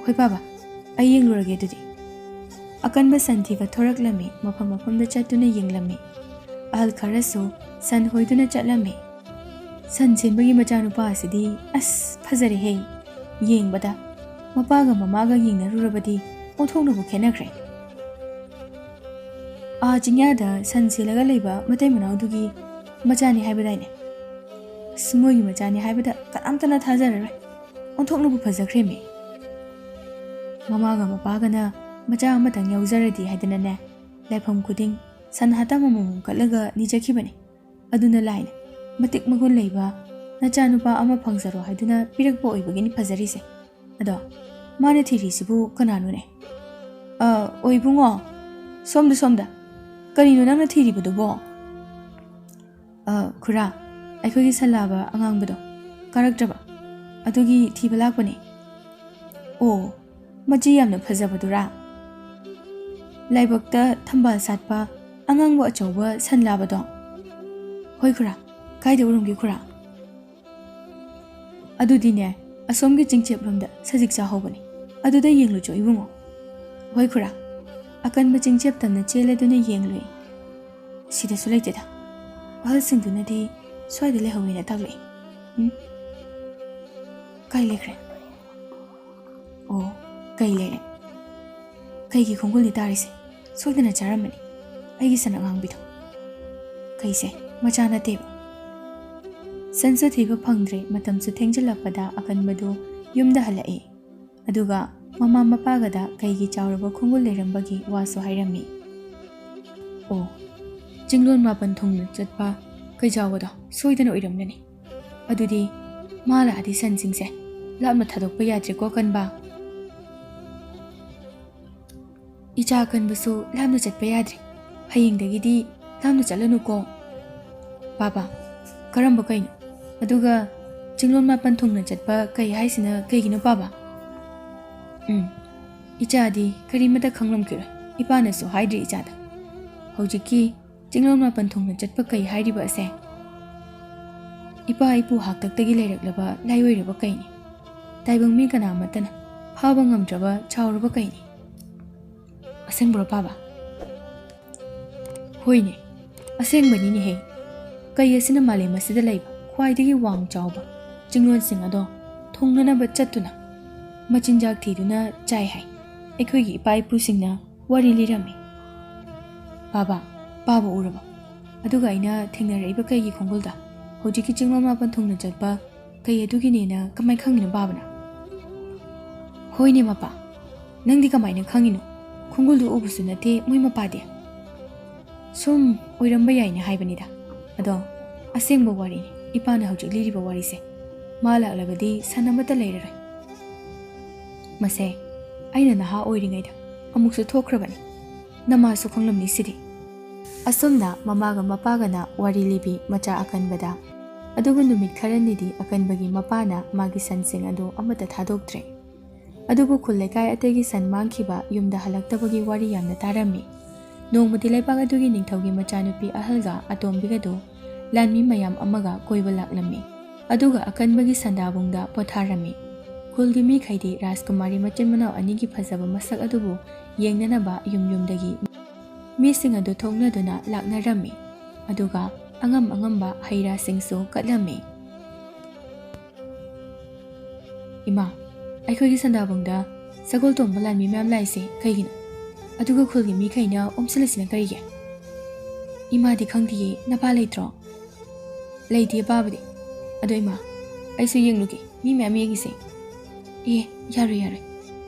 "ꯍꯣꯏ ꯄꯥꯕ, ꯑꯩ ꯌꯦꯡꯂꯨꯔꯒꯦ ꯑꯗꯨꯗꯤ꯫" ꯑꯀꯟꯕ ꯁꯟ ꯊꯤꯕ ꯊꯣꯔꯛꯂꯝꯃꯤ꯫ ꯃꯐꯝ ꯃꯐꯝꯗ ꯆꯠꯇꯨꯅ ꯌꯦꯡꯂꯝꯃꯤ꯫ ꯑꯍꯜ ꯈꯔꯁꯨ ꯁꯟ ꯍꯣꯏꯗꯨꯅ ꯆꯠꯂꯝꯃꯤ꯫ "ꯁꯟ ꯁꯦꯟꯕꯒꯤ ꯃꯆꯥꯅꯨꯄꯥ ꯑꯁꯤꯗꯤ ꯑꯁ ꯐꯖꯔꯦꯍꯦ! ꯌꯦꯡꯕꯗ ꯃꯄꯥꯒ ꯃꯃꯥꯒ ꯌꯦꯡꯅꯔꯨꯔꯕꯗꯤ ꯑꯣꯟꯊꯣꯛꯅꯕꯨ ꯈꯦꯠꯅꯈ꯭ꯔꯦ꯫ ꯑꯥ ꯆꯤꯡꯌꯥꯗ ꯁꯟ ꯁꯦꯜꯂꯒ ꯂꯩꯕ ꯃꯇꯩ ꯃꯅꯥꯎꯗꯨꯒꯤ ꯃꯆꯥꯅꯤ ꯍꯥꯏꯕꯗꯥꯏꯅꯦ? ꯑꯁ, ꯃꯣꯏꯒꯤ ꯃꯆꯥꯅꯤ ꯍꯥꯏꯕꯗ ꯀꯅꯥꯝꯇꯅ ꯊꯥꯖꯔꯔꯣꯏ꯫ ꯑꯣꯟꯊꯣꯛꯅꯕꯨ ꯐꯖꯈ꯭ꯔꯦꯃꯤ!" ꯃꯃꯥꯒ ꯃꯄꯥꯒꯅ ꯃꯆꯥ ꯑꯃꯇꯪ ꯌꯥꯎꯖꯔꯗꯤ ꯍꯥꯏꯗꯅꯅꯦ, ꯂꯥꯏꯐꯝ ꯈꯨꯗꯤꯡ ꯁꯟ ꯍꯥꯇꯝ ꯑꯃꯃꯝ ꯀꯠꯂꯒ ꯅꯤꯖꯈꯤꯕꯅꯤ꯫ ꯑꯗꯨꯅ ꯂꯥꯏꯅ ꯃꯇꯤꯛ ꯃꯒꯨꯟ ꯂꯩꯕ ꯅꯆꯥꯅꯨꯄꯥ ꯑꯃ ꯐꯪꯖꯔꯣ ꯍꯥꯏꯗꯨꯅ ꯄꯤꯔꯛꯄ ꯑꯣꯏꯕꯒꯤꯅꯤ ꯐꯖꯔꯤꯁꯦ꯫ ꯑꯗꯣ ꯃꯥꯅ ꯊꯤꯔꯤꯁꯤꯕꯨ ꯀꯅꯥꯅꯣꯅꯦ? "ꯑ, ꯑꯣ ꯏꯕꯨꯡꯉꯣ, ꯁꯣꯝꯗ, ꯁꯣꯝꯗ꯫ ꯀꯔꯤꯅꯣ ꯅꯪꯅ ꯊꯤꯔꯤꯕꯗꯨꯕꯣ?" "ꯑ, ꯈꯨꯔꯥ, ꯑꯩꯈꯣꯏꯒꯤ ꯁꯟ ꯂꯥꯕ ꯑꯉꯥꯡꯕꯗꯣ ꯀꯥꯔꯛꯇ꯭ꯔꯕ, ꯑꯗꯨꯒꯤ ꯊꯤꯕ ꯂꯥꯛꯄꯅꯦ꯫" "ꯑꯣ, ꯃꯆꯤ ꯌꯥꯝꯅ ꯐꯖꯕꯗꯨꯔꯥ? ꯂꯥꯏꯕꯛꯇ ꯊꯝꯕꯥꯜ ꯁꯥꯠꯄ ꯑꯉꯥꯡꯕ ꯑꯆꯧꯕ ꯁꯟ ꯂꯥꯕꯗꯣ?" "ꯍꯣꯏ ꯈꯨꯔꯥ, ꯀꯥꯏꯗ ꯎꯔꯝꯒꯦ ꯈꯨꯔꯥ?" "ꯑꯗꯨꯗꯤꯅꯦ, ꯑꯁꯣꯝꯒꯤ ꯆꯤꯡꯆꯦꯞꯂꯣꯝꯗ ꯁꯖꯤꯛ ꯆꯥꯍꯧꯕꯅꯤ, ꯑꯗꯨꯗ ꯌꯦꯡꯂꯨꯆꯣ ꯏꯕꯨꯡꯉꯣ꯫" "ꯍꯣꯏ ꯈꯨꯔꯥ꯫" ꯑꯀꯟꯕ ꯆꯤꯡꯆꯦꯞ ꯇꯝꯅ ꯆꯦꯜꯂꯗꯨꯅ ꯌꯦꯡꯂꯨꯏ꯫ "ꯁꯤꯗꯁꯨ ꯂꯩꯇꯦꯗ꯫ ꯑꯍꯜꯁꯤꯡꯗꯨꯅꯗꯤ ꯁ꯭ꯋꯥꯏꯗ ꯂꯩꯍꯧꯋꯦꯅ ꯇꯥꯛꯂꯛꯏ꯫ ꯎꯝ? ꯀꯥꯏ ꯂꯩꯈ꯭ꯔꯦ? ꯑꯣ, ꯀꯩ ꯂꯩꯔꯦ? ꯀꯩꯒꯤ ꯈꯣꯡꯒꯨꯜꯅꯤ ꯇꯥꯔꯤꯁꯦ? ꯁꯣꯏꯗꯅ ꯆꯥꯔꯝꯃꯅꯤ, ꯑꯩꯒꯤ ꯁꯟ ꯑꯉꯥꯡꯕꯤꯗꯣ꯫ ꯀꯩꯁꯦ, ꯃꯆꯥ ꯅꯠꯇꯦꯕ꯫" ꯁꯟꯁꯨ ꯊꯤꯕ ꯐꯪꯗ꯭ꯔꯦ꯫ ꯃꯇꯝꯁꯨ ꯊꯦꯡꯖꯤꯜꯂꯛꯄꯗ ꯑꯀꯟꯕꯗꯨ ꯌꯨꯝꯗ ꯍꯜꯂꯛꯏ꯫ ꯑꯗꯨꯒ ꯃꯃꯥ ꯃꯄꯥꯒꯗ ꯀꯩꯒꯤ ꯆꯥꯎꯔꯕ ꯈꯣꯡꯒꯨꯜ ꯂꯩꯔꯝꯕꯒꯤ ꯋꯥꯁꯨ ꯍꯥꯏꯔꯝꯃꯤ꯫ "ꯑꯣ, ꯆꯤꯡꯂꯣꯟ ꯃꯥꯄꯟ ꯊꯨꯡꯅ ꯆꯠꯄ ꯀꯩ ꯆꯥꯎꯕꯗꯣ ꯁꯣꯏꯗꯅ ꯑꯣꯏꯔꯝꯂꯅꯤ꯫ ꯑꯗꯨꯗꯤ ꯃꯥ ꯂꯥꯛꯑꯗꯤ ꯁꯟꯁꯤꯡꯁꯦ ꯂꯥꯞꯅ ꯊꯥꯗꯣꯛꯄ ꯌꯥꯗ꯭ꯔꯦꯀꯣ, ꯀꯟꯕ?" "ꯏꯆꯥ ꯑꯀꯟꯕꯁꯨ ꯂꯥꯞꯅ ꯆꯠꯄ ꯌꯥꯗ꯭ꯔꯦ꯫ ꯍꯌꯦꯡꯗꯒꯤꯗꯤ ꯂꯥꯞꯅ ꯆꯠꯂꯅꯨꯀꯣ꯫" "ꯄꯥꯕ, ꯀꯔꯝꯕ ꯀꯩꯅꯣ? ꯑꯗꯨꯒ ꯆꯤꯡꯂꯣꯟ ꯃꯥꯄꯟ ꯊꯨꯡꯅ ꯆꯠꯄ ꯀꯩ ꯍꯥꯏꯁꯤꯅ ꯀꯩꯒꯤꯅꯣ, ꯄꯥꯕ?" "ꯎꯝ, ꯏꯆꯥꯗꯤ ꯀꯔꯤꯃꯠꯇ ꯈꯪꯂꯝꯈꯤꯔꯣꯏ꯫ ꯏꯄꯥꯅꯁꯨ ꯍꯥꯏꯗ꯭ꯔꯤ ꯏꯆꯥꯗ꯫ ꯍꯧꯖꯤꯛꯀꯤ ꯆꯤꯡꯂꯣꯟ ꯃꯥꯄꯟ ꯊꯨꯡꯅ ꯆꯠꯄ ꯀꯩ ꯍꯥꯏꯔꯤꯕ ꯑꯁꯦ ꯏꯄꯥ ꯏꯄꯨ ꯍꯥꯛꯇꯛꯇꯒꯤ ꯂꯩꯔꯛꯂꯕ ꯂꯥꯏꯑꯣꯏꯔꯕ ꯀꯩꯅꯤ꯫ ꯇꯥꯏꯕꯪ ꯃꯤ ꯀꯅꯥꯃꯠꯇꯅ ꯐꯥꯕ ꯉꯝꯗ꯭ꯔꯕ ꯆꯥꯎꯔꯕ ꯀꯩꯅꯤ꯫" ꯑꯁꯦꯡꯕ꯭ꯔꯣ, ꯄꯥꯕ? ꯍꯣꯏꯅꯦ, ꯑꯁꯦꯡꯕꯅꯤꯅꯦꯍꯦ꯫ ꯀꯩ ꯑꯁꯤꯅ ꯃꯥꯂꯦꯝ ꯑꯁꯤꯗ ꯂꯩꯕ ꯈ꯭ꯋꯥꯏꯗꯒꯤ ꯋꯥꯡ ꯆꯥꯎꯕ ꯆꯤꯡꯂꯣꯟꯁꯤꯡ ꯑꯗꯣ ꯊꯨꯡꯅꯅꯕ ꯆꯠꯇꯨꯅ ꯃꯆꯤꯟꯖꯥꯛ ꯊꯤꯗꯨꯅ ꯆꯥꯏ ꯍꯥꯏ꯫ ꯑꯩꯈꯣꯏꯒꯤ ꯏꯄꯥ ꯏꯄꯨꯁꯤꯡꯅ ꯋꯥꯔꯤ ꯂꯤꯔꯝꯃꯤ꯫ ꯄꯥꯕ, ꯄꯥꯕ ꯎꯔꯕ? ꯑꯗꯨꯒ ꯑꯩꯅ ꯊꯦꯡꯅꯔꯛꯏꯕ ꯀꯩꯒꯤ ꯈꯣꯡꯒꯨꯜꯗ ꯍꯧꯖꯤꯛꯀꯤ ꯆꯤꯡꯂꯣꯟ ꯃꯥꯄꯟ ꯊꯨꯡꯅ ꯆꯠꯄ ꯀꯩ ꯑꯗꯨꯒꯤꯅꯦꯅ ꯀꯃꯥꯏ ꯈꯪꯉꯤꯅꯣ, ꯄꯥꯕꯅ? ꯍꯣꯏꯅꯦ, ꯃꯄꯥ, ꯅꯪꯗꯤ ꯀꯃꯥꯏꯅ ꯈꯪꯉꯤꯅꯣ? ꯈꯣꯡꯒꯨꯜꯗꯨ ꯎꯕꯁꯨ ꯅꯠꯇꯦ ꯃꯣꯏ ꯃꯄꯥꯗꯤ꯫ ꯁꯨꯝ ꯑꯣꯏꯔꯝꯕ ꯌꯥꯏꯅ ꯍꯥꯏꯕꯅꯤꯗ꯫ ꯑꯗꯣ ꯑꯁꯦꯡꯕ ꯋꯥꯔꯤꯅꯤ ꯏꯄꯥꯅ ꯍꯧꯖꯤꯛ ꯂꯤꯔꯤꯕ ꯋꯥꯔꯤꯁꯦ꯫ ꯃꯥ ꯂꯥꯛꯂꯕꯗꯤ ꯁꯟ ꯑꯃꯠꯇ ꯂꯩꯔꯔꯣꯏ꯫ ꯃꯁꯦ, ꯑꯩꯅ ꯅꯍꯥ ꯑꯣꯏꯔꯤꯉꯩꯗ ꯑꯃꯨꯛꯁꯨ ꯊꯣꯛꯈ꯭ꯔꯕꯅꯤ꯫ ꯅꯃꯥꯁꯨ ꯈꯪꯂꯝꯅꯤ ꯁꯤꯗꯤ꯫ ꯑꯁꯨꯝꯅ ꯃꯃꯥꯒ ꯃꯄꯥꯒꯅ ꯋꯥꯔꯤ ꯂꯤꯕꯤ ꯃꯆꯥ ꯑꯀꯟꯕꯗ꯫ ꯑꯗꯨꯕꯨ ꯅꯨꯃꯤꯠ ꯈꯔꯅꯤꯗꯤ ꯑꯀꯟꯕꯒꯤ ꯃꯄꯥꯅ ꯃꯥꯒꯤ ꯁꯟꯁꯤꯡ ꯑꯗꯨ ꯑꯃꯠꯇ ꯊꯥꯗꯣꯛꯇ꯭ꯔꯦ꯫ ꯑꯗꯨꯕꯨ ꯈꯨꯜ ꯂꯩꯀꯥꯏ ꯑꯇꯩꯒꯤ ꯁꯟ ꯃꯥꯡꯈꯤꯕ, ꯌꯨꯝꯗ ꯍꯜꯂꯛꯇꯕꯒꯤ ꯋꯥꯔꯤ ꯌꯥꯝꯅ ꯇꯥꯔꯝꯃꯤ꯫ ꯅꯣꯡꯃꯗꯤ ꯂꯩꯄꯥꯛ ꯑꯗꯨꯒꯤ ꯅꯤꯡꯊꯧꯒꯤ ꯃꯆꯥꯅꯨꯄꯤ ꯑꯍꯜꯒ ꯑꯇꯣꯝꯕꯤꯒꯗꯨ ꯂꯥꯟꯃꯤ ꯃꯌꯥꯝ ꯑꯃꯒ ꯀꯣꯏꯕ ꯂꯥꯛꯂꯝꯃꯤ꯫ ꯑꯗꯨꯒ ꯑꯀꯟꯕꯒꯤ ꯁꯟꯗꯥꯕꯨꯡꯗ ꯄꯣꯊꯥꯔꯝꯃꯤ꯫ ꯈꯨꯜꯒꯤ ꯃꯤꯈꯩꯗꯤ ꯔꯥꯖꯀꯨꯃꯥꯔꯤ ꯃꯆꯤꯟ ꯃꯅꯥꯎ ꯑꯅꯤꯒꯤ ꯐꯖꯕ ꯃꯁꯛ ꯑꯗꯨꯕꯨ ꯌꯦꯡꯅꯅꯕ ꯌꯨꯝ ꯌꯨꯝꯗꯒꯤ ꯃꯤꯁꯤꯡ ꯑꯗꯨ ꯊꯣꯛꯅꯗꯨꯅ ꯂꯥꯛꯅꯔꯝꯃꯤ꯫ ꯑꯗꯨꯒ ꯑꯉꯝ ꯑꯉꯝꯕ ꯍꯩ ꯔꯥꯁꯤꯡꯁꯨ ꯀꯠꯂꯝꯃꯤ꯫ "ꯏꯃꯥ, ꯑꯩꯈꯣꯏꯒꯤ ꯁꯟꯗꯥꯕꯨꯡꯗ ꯁꯒꯣꯜ ꯇꯣꯡꯕ ꯂꯥꯟꯃꯤ ꯃꯌꯥꯝ ꯂꯥꯛꯏꯁꯦ ꯀꯩꯒꯤꯅꯣ? ꯑꯗꯨꯒ ꯈꯨꯜꯒꯤ ꯃꯤꯈꯩꯅ ꯑꯣꯝꯁꯤꯜꯂꯤꯁꯤꯅ ꯀꯔꯤꯒꯤ?" "ꯏꯃꯥꯗꯤ ꯈꯪꯗꯤꯌꯦ, ꯅꯄꯥ ꯂꯩꯇ꯭ꯔꯣ?" "ꯂꯩꯇꯦ ꯄꯥꯕꯗꯤ꯫ ꯑꯗꯣ ꯏꯃꯥ, ꯑꯩꯁꯨ ꯌꯦꯡꯂꯨꯒꯦ, ꯃꯤ ꯃꯌꯥꯝ ꯌꯦꯡꯉꯤꯁꯦ꯫" "ꯑꯦ, ꯌꯥꯔꯣꯏ, ꯌꯥꯔꯣꯏ꯫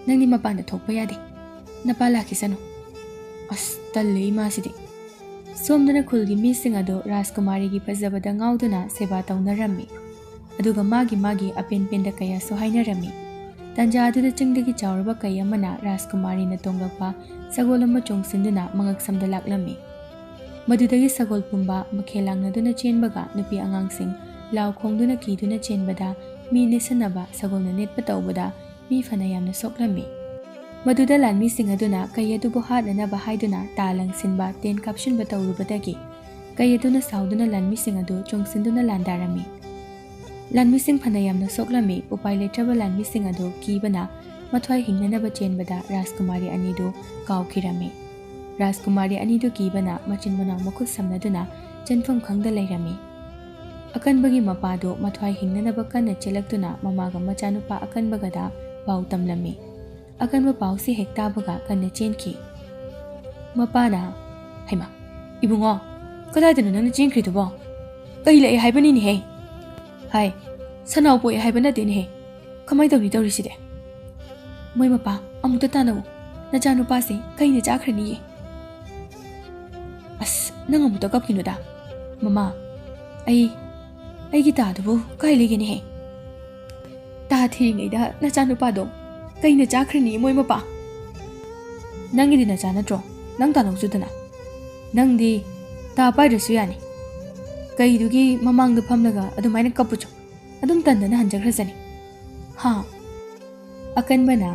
ꯅꯪꯗꯤ ꯃꯄꯥꯟꯗ ꯊꯣꯛꯄ ꯌꯥꯗꯦ꯫ ꯅꯄꯥ ꯂꯥꯛꯈꯤꯁꯅꯨ꯫" ꯑꯁ, ꯇꯜꯂꯦ ꯏꯃꯥꯁꯤꯗꯤ꯫ ꯁꯣꯝꯗꯅ ꯈꯨꯜꯒꯤ ꯃꯤꯁꯤꯡ ꯑꯗꯨ ꯔꯥꯖꯀꯨꯃꯥꯔꯤꯒꯤ ꯐꯖꯕꯗ ꯉꯥꯎꯗꯨꯅ ꯁꯦꯕꯥ ꯇꯧꯅꯔꯝꯃꯤ꯫ ꯑꯗꯨꯒ ꯃꯥꯒꯤ ꯃꯥꯒꯤ ꯑꯄꯦꯟ ꯄꯦꯟꯗ ꯀꯌꯥꯁꯨ ꯍꯥꯏꯅꯔꯝꯃꯤ꯫ ꯇꯟꯖꯥ ꯑꯗꯨꯗ ꯆꯤꯡꯗꯒꯤ ꯆꯥꯎꯔꯕ ꯀꯩ ꯑꯃꯅ ꯔꯥꯖꯀꯨꯃꯥꯔꯤꯅ ꯇꯣꯡꯂꯛꯄ ꯁꯒꯣꯜ ꯑꯃ ꯆꯣꯡꯁꯤꯟꯗꯨꯅ ꯃꯉꯛꯁꯝꯗ ꯂꯥꯛꯂꯝꯃꯤ꯫ ꯃꯗꯨꯗꯒꯤ ꯁꯒꯣꯜ ꯄꯨꯝꯕ ꯃꯈꯦꯜ ꯂꯥꯡꯅꯗꯨꯅ ꯆꯦꯟꯕꯒ ꯅꯨꯄꯤ ꯑꯉꯥꯡꯁꯤꯡ ꯂꯥꯎ ꯈꯣꯡꯗꯨꯅ ꯀꯤꯗꯨꯅ ꯆꯦꯟꯕꯗ ꯃꯤ ꯅꯦꯠꯁꯟꯅꯕ ꯁꯒꯣꯜꯅ ꯅꯦꯠꯄ ꯇꯧꯕꯗ ꯃꯤ ꯐꯅ ꯌꯥꯝꯅ ꯁꯣꯛꯂꯝꯃꯤ꯫ ꯃꯗꯨꯗ ꯂꯥꯟꯃꯤꯁꯤꯡ ꯑꯗꯨꯅ ꯀꯩ ꯑꯗꯨꯕꯨ ꯍꯥꯠꯅꯅꯕ ꯍꯥꯏꯗꯨꯅ ꯇꯥ ꯂꯪꯁꯤꯟꯕ, ꯇꯦꯟ ꯀꯥꯞꯁꯤꯟꯕ ꯇꯧꯔꯨꯕꯗꯒꯤ ꯀꯩ ꯑꯗꯨꯅ ꯁꯥꯎꯗꯨꯅ ꯂꯥꯟꯃꯤꯁꯤꯡ ꯑꯗꯨ ꯆꯣꯡꯁꯤꯟꯗꯨꯅ ꯂꯥꯟꯗꯥꯔꯝꯃꯤ꯫ ꯂꯥꯟꯃꯤꯁꯤꯡ ꯐꯅ ꯌꯥꯝꯅ ꯁꯣꯛꯂꯝꯃꯤ꯫ ꯎꯄꯥꯏ ꯂꯩꯇ꯭ꯔꯕ ꯂꯥꯟꯃꯤꯁꯤꯡ ꯑꯗꯨ ꯀꯤꯕꯅ ꯃꯊ꯭ꯋꯥꯏ ꯍꯤꯡꯅꯅꯕ ꯆꯦꯟꯕꯗ ꯔꯥꯖꯀꯨꯃꯥꯔꯤ ꯑꯅꯤꯗꯨ ꯀꯥꯎꯈꯤꯔꯝꯃꯤ꯫ ꯔꯥꯖꯀꯨꯃꯥꯔꯤ ꯑꯅꯤꯗꯨ ꯀꯤꯕꯅ ꯃꯆꯤꯟ ꯃꯅꯥꯎ ꯃꯈꯨꯠ ꯁꯝꯅꯗꯨꯅ ꯆꯦꯟꯐꯝ ꯈꯪꯗ ꯂꯩꯔꯝꯃꯤ꯫ ꯑꯀꯟꯕꯒꯤ ꯃꯄꯥꯗꯨ ꯃꯊ꯭ꯋꯥꯏ ꯍꯤꯡꯅꯅꯕ ꯀꯟꯅ ꯆꯦꯜꯂꯛꯇꯨꯅ ꯃꯃꯥꯒ ꯃꯆꯥꯅꯨꯄꯥ ꯑꯀꯟꯕꯒꯗ ꯄꯥꯎ ꯇꯝꯂꯝꯃꯤ꯫ ꯑꯀꯟꯕ ꯄꯥꯎꯁꯤ ꯍꯦꯛ ꯇꯥꯕꯒ ꯀꯟꯅ ꯆꯦꯟꯈꯤ꯫ ꯃꯄꯥꯅ, "ꯍꯩꯃꯥ, ꯏꯕꯨꯡꯉꯣ, ꯀꯗꯥꯏꯗꯅꯣ ꯅꯪꯅ ꯆꯦꯟꯈ꯭ꯔꯤꯗꯨꯕꯣ? ꯀꯩ ꯂꯩ ꯍꯥꯏꯕꯅꯤꯅꯦꯍꯦ?" "ꯍꯥꯏ, ꯁꯅꯥꯎ ꯄꯣꯛꯑꯦ ꯍꯥꯏꯕ ꯅꯠꯇꯦꯅꯦꯍꯦ꯫ ꯀꯃꯥꯏ ꯇꯧꯅꯤ ꯇꯧꯔꯤꯁꯤꯗꯤ? ꯃꯣꯏ ꯃꯄꯥ, ꯑꯃꯨꯛꯇ ꯇꯥꯟꯅꯧ꯫ ꯅꯆꯥꯅꯨꯄꯥꯁꯦ ꯀꯩꯅ ꯆꯥꯈ꯭ꯔꯅꯤꯌꯦ꯫" "ꯑꯁ, ꯅꯪ ꯑꯃꯨꯛꯇ ꯀꯞꯈꯤꯅꯨꯗ꯫ ꯃꯃꯥ, ꯑꯩ, ꯑꯩꯒꯤ ꯇꯥꯗꯨꯕꯨ ꯀꯥꯏ ꯂꯩꯒꯦꯅꯦꯍꯦ? ꯇꯥ ꯊꯤꯔꯤꯉꯩꯗ ꯅꯆꯥꯅꯨꯄꯥꯗꯣ ꯀꯩꯅ ꯆꯥꯈ꯭ꯔꯅꯤ ꯃꯣꯏ ꯃꯄꯥ꯫ ꯅꯪꯒꯤꯗꯤ ꯅꯆꯥ ꯅꯠꯇ꯭ꯔꯣ? ꯅꯪ ꯇꯥꯟꯅꯧꯖꯨꯗꯅ꯫ ꯅꯪꯗꯤ ꯇꯥ ꯄꯥꯏꯗ꯭ꯔꯁꯨ ꯌꯥꯅꯤ꯫ ꯀꯩꯗꯨꯒꯤ ꯃꯃꯥꯡꯗ ꯐꯝꯂꯒ ꯑꯗꯨꯃꯥꯏꯅ ꯀꯞꯄꯨꯆꯣ꯫ ꯑꯗꯨꯝ ꯇꯟꯗꯅ ꯍꯟꯖꯈ꯭ꯔꯁꯅꯤ꯫" ꯍꯥ? ꯑꯀꯟꯕꯅ,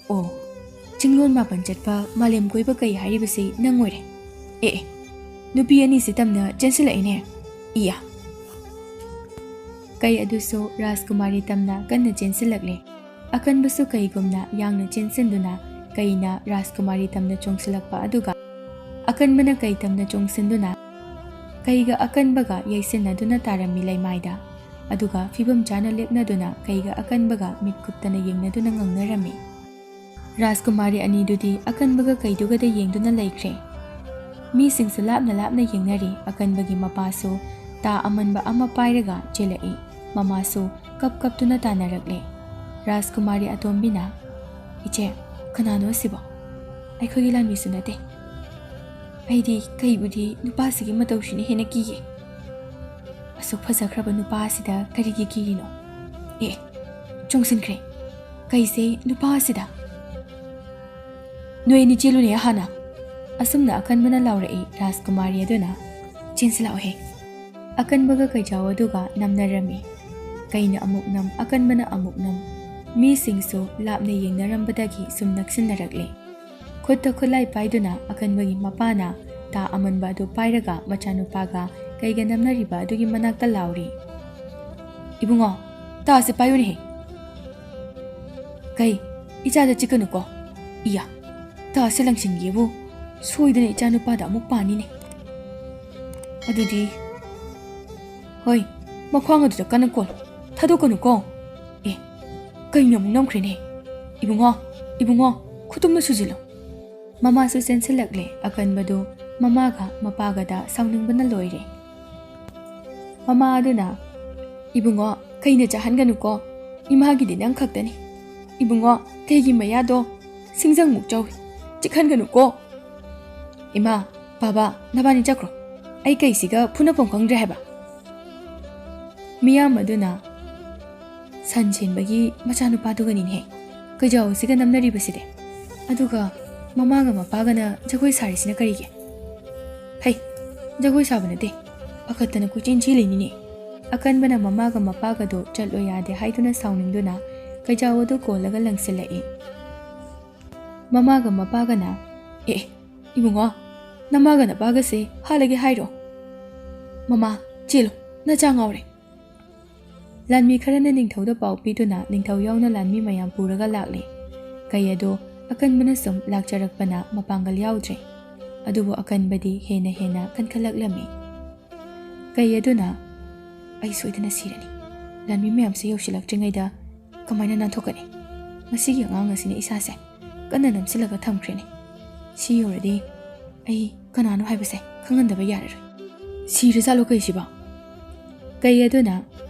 "ꯑꯣ, ꯆꯤꯡꯂꯣꯟ ꯃꯥꯄꯟ ꯆꯠꯄ ꯃꯥꯂꯦꯝ ꯀꯣꯏꯕ ꯀꯩ ꯍꯥꯏꯔꯤꯕꯁꯤ ꯅꯪ ꯑꯣꯏꯔꯦ꯫ ꯑꯦ, ꯑꯦ, ꯅꯨꯄꯤ ꯑꯅꯤꯁꯤ ꯇꯝꯅ ꯆꯦꯟꯁꯤꯜꯂꯛꯏꯅꯦ꯫ ꯏꯌꯥ!" ꯀꯩ ꯑꯗꯨꯁꯨ ꯔꯥꯖꯀꯨꯃꯥꯔꯤ ꯇꯝꯅ ꯀꯟꯅ ꯆꯦꯟꯁꯤꯜꯂꯛꯂꯦ꯫ ꯑꯀꯟꯕꯁꯨ ꯀꯩꯒꯨꯝꯅ ꯌꯥꯡꯅ ꯆꯦꯟꯁꯤꯟꯗꯨꯅ ꯀꯩꯅ ꯔꯥꯖꯀꯨꯃꯥꯔꯤ ꯇꯝꯅ ꯆꯣꯡꯁꯤꯜꯂꯛꯄ ꯑꯗꯨꯒ ꯑꯀꯟꯕꯅ ꯀꯩ ꯇꯝꯅ ꯆꯣꯡꯁꯤꯟꯗꯨꯅ ꯀꯩꯒ ꯑꯀꯟꯕꯒ ꯌꯩꯁꯤꯟꯅꯗꯨꯅ ꯇꯥꯔꯝꯃꯤ ꯂꯩꯃꯥꯏꯗ꯫ ꯑꯗꯨꯒ ꯐꯤꯕꯝ ꯆꯥꯅ ꯂꯦꯞꯅꯗꯨꯅ ꯀꯩꯒ ꯑꯀꯟꯕꯒ ꯃꯤꯠ ꯀꯨꯞꯇꯅ ꯌꯦꯡꯅꯗꯨꯅ ꯉꯥꯡꯅꯔꯝꯃꯤ꯫ ꯔꯥꯖꯀꯨꯃꯥꯔꯤ ꯑꯅꯤꯗꯨꯗꯤ ꯑꯀꯟꯕꯒ ꯀꯩꯗꯨꯒꯗ ꯌꯦꯡꯗꯨꯅ ꯂꯩꯈ꯭ꯔꯦ꯫ ꯃꯤꯁꯤꯡꯁꯨ ꯂꯥꯞꯅ ꯂꯥꯞꯅ ꯌꯦꯡꯅꯔꯤ꯫ ꯑꯀꯟꯕꯒꯤ ꯃꯄꯥꯁꯨ ꯇꯥ ꯑꯃꯟꯕ ꯑꯃ ꯄꯥꯏꯔꯒ ꯆꯦꯜꯂꯛꯏ꯫ ꯃꯃꯥꯁꯨ ꯀꯞ ꯀꯞꯇꯨꯅ ꯇꯥꯟꯅꯔꯛꯂꯦ꯫ ꯔꯥꯖꯀꯨꯃꯥꯔꯤ ꯑꯇꯣꯝꯕꯤꯅ, "ꯏꯆꯦ, ꯀꯅꯥꯅꯣ ꯑꯁꯤꯕꯣ? ꯑꯩꯈꯣꯏꯒꯤ ꯂꯥꯟꯃꯤꯁꯨ ꯅꯠꯇꯦ꯫ ꯑꯩꯗꯤ ꯀꯩꯕꯨꯗꯤ ꯅꯨꯄꯥꯁꯤꯒꯤ ꯃꯇꯧꯁꯤꯅ ꯍꯦꯟꯅ ꯀꯤꯌꯦ꯫ ꯑꯁꯨꯛ ꯐꯖꯈ꯭ꯔꯕ ꯅꯨꯄꯥ ꯑꯁꯤꯗ ꯀꯔꯤꯒꯤ ꯀꯤꯔꯤꯅꯣ? ꯑꯦ, ꯆꯣꯡꯁꯤꯟꯈ꯭ꯔꯦ꯫ ꯀꯩꯁꯦ ꯅꯨꯄꯥ ꯑꯁꯤꯗ꯫ ꯅꯣꯏ ꯑꯅꯤ ꯆꯦꯜꯂꯨꯅꯦ ꯍꯥꯟꯅ꯫" ꯑꯁꯨꯝꯅ ꯑꯀꯟꯕꯅ ꯂꯥꯎꯔꯛꯏ꯫ ꯔꯥꯖꯀꯨꯃꯥꯔꯤ ꯑꯗꯨꯅ, "ꯆꯦꯟꯁꯤꯜꯂꯛꯑꯣꯍꯦ꯫" ꯑꯀꯟꯕꯒ ꯀꯩꯖꯥꯎ ꯑꯗꯨꯒ ꯅꯝꯅꯔꯝꯃꯤ꯫ ꯀꯩꯅ ꯑꯃꯨꯛ ꯅꯝ, ꯑꯀꯟꯕꯅ ꯑꯃꯨꯛ ꯅꯝ꯫ ꯃꯤꯁꯤꯡꯁꯨ ꯂꯥꯞꯅ ꯌꯦꯡꯅꯔꯝꯕꯗꯒꯤ ꯁꯨꯝ ꯅꯛꯁꯤꯟꯅꯔꯛꯂꯦ꯫ ꯈꯨꯠꯇ ꯈꯨꯠꯂꯥꯏ ꯄꯥꯏꯗꯨꯅ ꯑꯀꯟꯕꯒꯤ ꯃꯄꯥꯅ ꯇꯥ ꯑꯃꯟꯕ ꯑꯗꯨ ꯄꯥꯏꯔꯒ ꯃꯆꯥꯅꯨꯄꯥꯒ ꯀꯩꯒ ꯅꯝꯅꯔꯤꯕ ꯑꯗꯨꯒꯤ ꯃꯅꯥꯛꯇ ꯂꯥꯎꯔꯤ, "ꯏꯕꯨꯡꯉꯣ, ꯇꯥꯁꯦ ꯄꯥꯏꯌꯨꯅꯦꯍꯦ꯫" "ꯀꯩ, ꯏꯆꯥꯗ ꯆꯤꯛꯀꯅꯨꯀꯣ꯫ ꯏꯌꯥ, ꯇꯥꯁꯦ ꯂꯪꯁꯤꯟꯒꯦꯕꯨ ꯁꯣꯏꯗꯅ ꯏꯆꯥ ꯅꯨꯄꯥꯗ ꯑꯃꯨꯛ ꯄꯥꯟꯅꯤꯅꯦ꯫ ꯑꯗꯨꯗꯤ, ꯍꯣꯏ, ꯃꯈ꯭ꯋꯥꯡ ꯑꯗꯨꯗ ꯀꯟꯅ ꯀꯣꯜꯂꯨ, ꯊꯥꯗꯣꯛꯀꯅꯨꯀꯣ꯫ ꯑꯦ, ꯀꯩꯅꯣ ꯑꯃꯨꯛ ꯅꯝꯈ꯭ꯔꯦꯅꯦ꯫ ꯏꯕꯨꯡꯉꯣ, ꯏꯕꯨꯡꯉꯣ, ꯈꯨꯇꯨꯝꯅ ꯁꯨꯖꯤꯜꯂꯨ꯫ ꯃꯃꯥꯁꯨ ꯆꯦꯟꯁꯤꯜꯂꯛꯂꯦ꯫ ꯑꯀꯟꯕꯗꯨ ꯃꯃꯥꯒ ꯃꯄꯥꯒꯗ ꯁꯥꯎꯅꯤꯡꯕꯅ ꯂꯣꯏꯔꯦ꯫ ꯃꯃꯥ ꯑꯗꯨꯅ, "ꯏꯕꯨꯡꯉꯣ, ꯀꯩꯅ ꯆꯥꯍꯟꯒꯅꯨꯀꯣ, ꯏꯃꯥꯒꯤꯗꯤ ꯅꯪ ꯈꯛꯇꯅꯤ꯫ ꯏꯕꯨꯡꯉꯣ, ꯀꯩꯒꯤ ꯃꯌꯥꯗꯣ ꯁꯤꯡꯖꯪꯃꯨꯛ ꯆꯥꯎꯏ, ꯆꯤꯛꯍꯟꯒꯅꯨꯀꯣ꯫" "ꯏꯃꯥ, ꯕꯥꯕꯥ, ꯅꯕꯥꯅꯤ ꯆꯠꯈ꯭ꯔꯣ, ꯑꯩ ꯀꯩꯁꯤꯒ ꯐꯨꯅꯐꯝ ꯈꯪꯗ꯭ꯔꯦ ꯍꯥꯏꯕ꯫" ꯃꯤꯌꯥꯝ ꯑꯗꯨꯅ, "ꯁꯟ ꯁꯦꯟꯕꯒꯤ ꯃꯆꯥꯅꯨꯄꯥꯗꯨꯒꯅꯤꯅꯦꯍꯦ ꯀꯩꯖꯥꯎ ꯑꯁꯤꯒ ꯅꯝꯅꯔꯤꯕꯁꯤꯗꯤ꯫ ꯑꯗꯨꯒ ꯃꯃꯥꯒ ꯃꯄꯥꯒꯅ ꯖꯒꯣꯏ ꯁꯥꯔꯤꯁꯤꯅ ꯀꯔꯤꯒꯤ?" "ꯍꯩ, ꯖꯒꯣꯏ ꯁꯥꯕ ꯅꯠꯇꯦ, ꯄꯥꯈꯠꯇꯅ ꯀꯣꯏꯆꯦꯟ ꯆꯦꯜꯂꯤꯅꯤꯅꯦ꯫" ꯑꯀꯟꯕꯅ ꯃꯃꯥꯒ ꯃꯄꯥꯒꯗꯣ ꯆꯠꯂꯣ ꯌꯥꯗꯦ ꯍꯥꯏꯗꯨꯅ ꯁꯥꯎꯅꯤꯡꯗꯨꯅ ꯀꯩꯖꯥꯎ ꯑꯗꯨ ꯀꯣꯜꯂꯒ ꯂꯪꯁꯤꯜꯂꯛꯏ꯫ ꯃꯃꯥꯒ ꯃꯄꯥꯒꯅ, "ꯑꯦ, ꯑꯦ, ꯏꯕꯨꯡꯉꯣ, ꯅꯃꯥꯒ ꯅꯄꯥꯒꯁꯦ ꯍꯥꯠꯂꯒꯦ ꯍꯥꯏꯔꯣ? ꯃꯃꯥ, ꯆꯦꯜꯂꯨ, ꯅꯆꯥ ꯉꯥꯎꯔꯦ꯫" ꯂꯥꯟꯃꯤ ꯈꯔꯅ ꯅꯤꯡꯊꯧꯗ ꯄꯥꯎ ꯄꯤꯗꯨꯅ ꯅꯤꯡꯊꯧ ꯌꯥꯎꯅ ꯂꯥꯟꯃꯤ ꯃꯌꯥꯝ ꯄꯨꯔꯒ ꯂꯥꯛꯂꯦ꯫ ꯀꯩ ꯑꯗꯣ ꯑꯀꯟꯕꯅ ꯁꯨꯝ ꯂꯥꯛꯆꯔꯛꯄꯅ ꯃꯄꯥꯡꯒꯜ ꯌꯥꯎꯗ꯭ꯔꯦ꯫ ꯑꯗꯨꯕꯨ ꯑꯀꯟꯕꯗꯤ ꯍꯦꯟꯅ ꯍꯦꯟꯅ ꯀꯟꯈꯠꯂꯛꯂꯝꯃꯤ꯫ ꯀꯩ ꯑꯗꯨꯅ, "ꯑꯩ ꯁꯣꯏꯗꯅ ꯁꯤꯔꯅꯤ꯫ ꯂꯥꯟꯃꯤ ꯃꯌꯥꯝꯁꯦ ꯌꯧꯁꯤꯜꯂꯛꯇ꯭ꯔꯤꯉꯩꯗ ꯀꯃꯥꯏꯅ ꯅꯥꯟꯊꯣꯛꯀꯅꯤ? ꯃꯁꯤꯒꯤ ꯑꯉꯥꯡ ꯑꯁꯤꯅ ꯏꯁꯥꯁꯦ ꯀꯟꯅ ꯅꯝꯁꯤꯜꯂꯒ ꯊꯝꯈ꯭ꯔꯦꯅꯦ꯫ ꯁꯤ ꯌꯧꯔꯗꯤ ꯑꯩ ꯀꯅꯥꯅꯣ ꯍꯥꯏꯕꯁꯦ ꯈꯪꯍꯟꯗꯕ ꯌꯥꯔꯔꯣꯏ꯫ ꯁꯤꯔꯖꯥꯠꯂꯣ ꯀꯩꯁꯤꯕꯣ?" ꯀꯩ ꯑꯗꯨꯅ,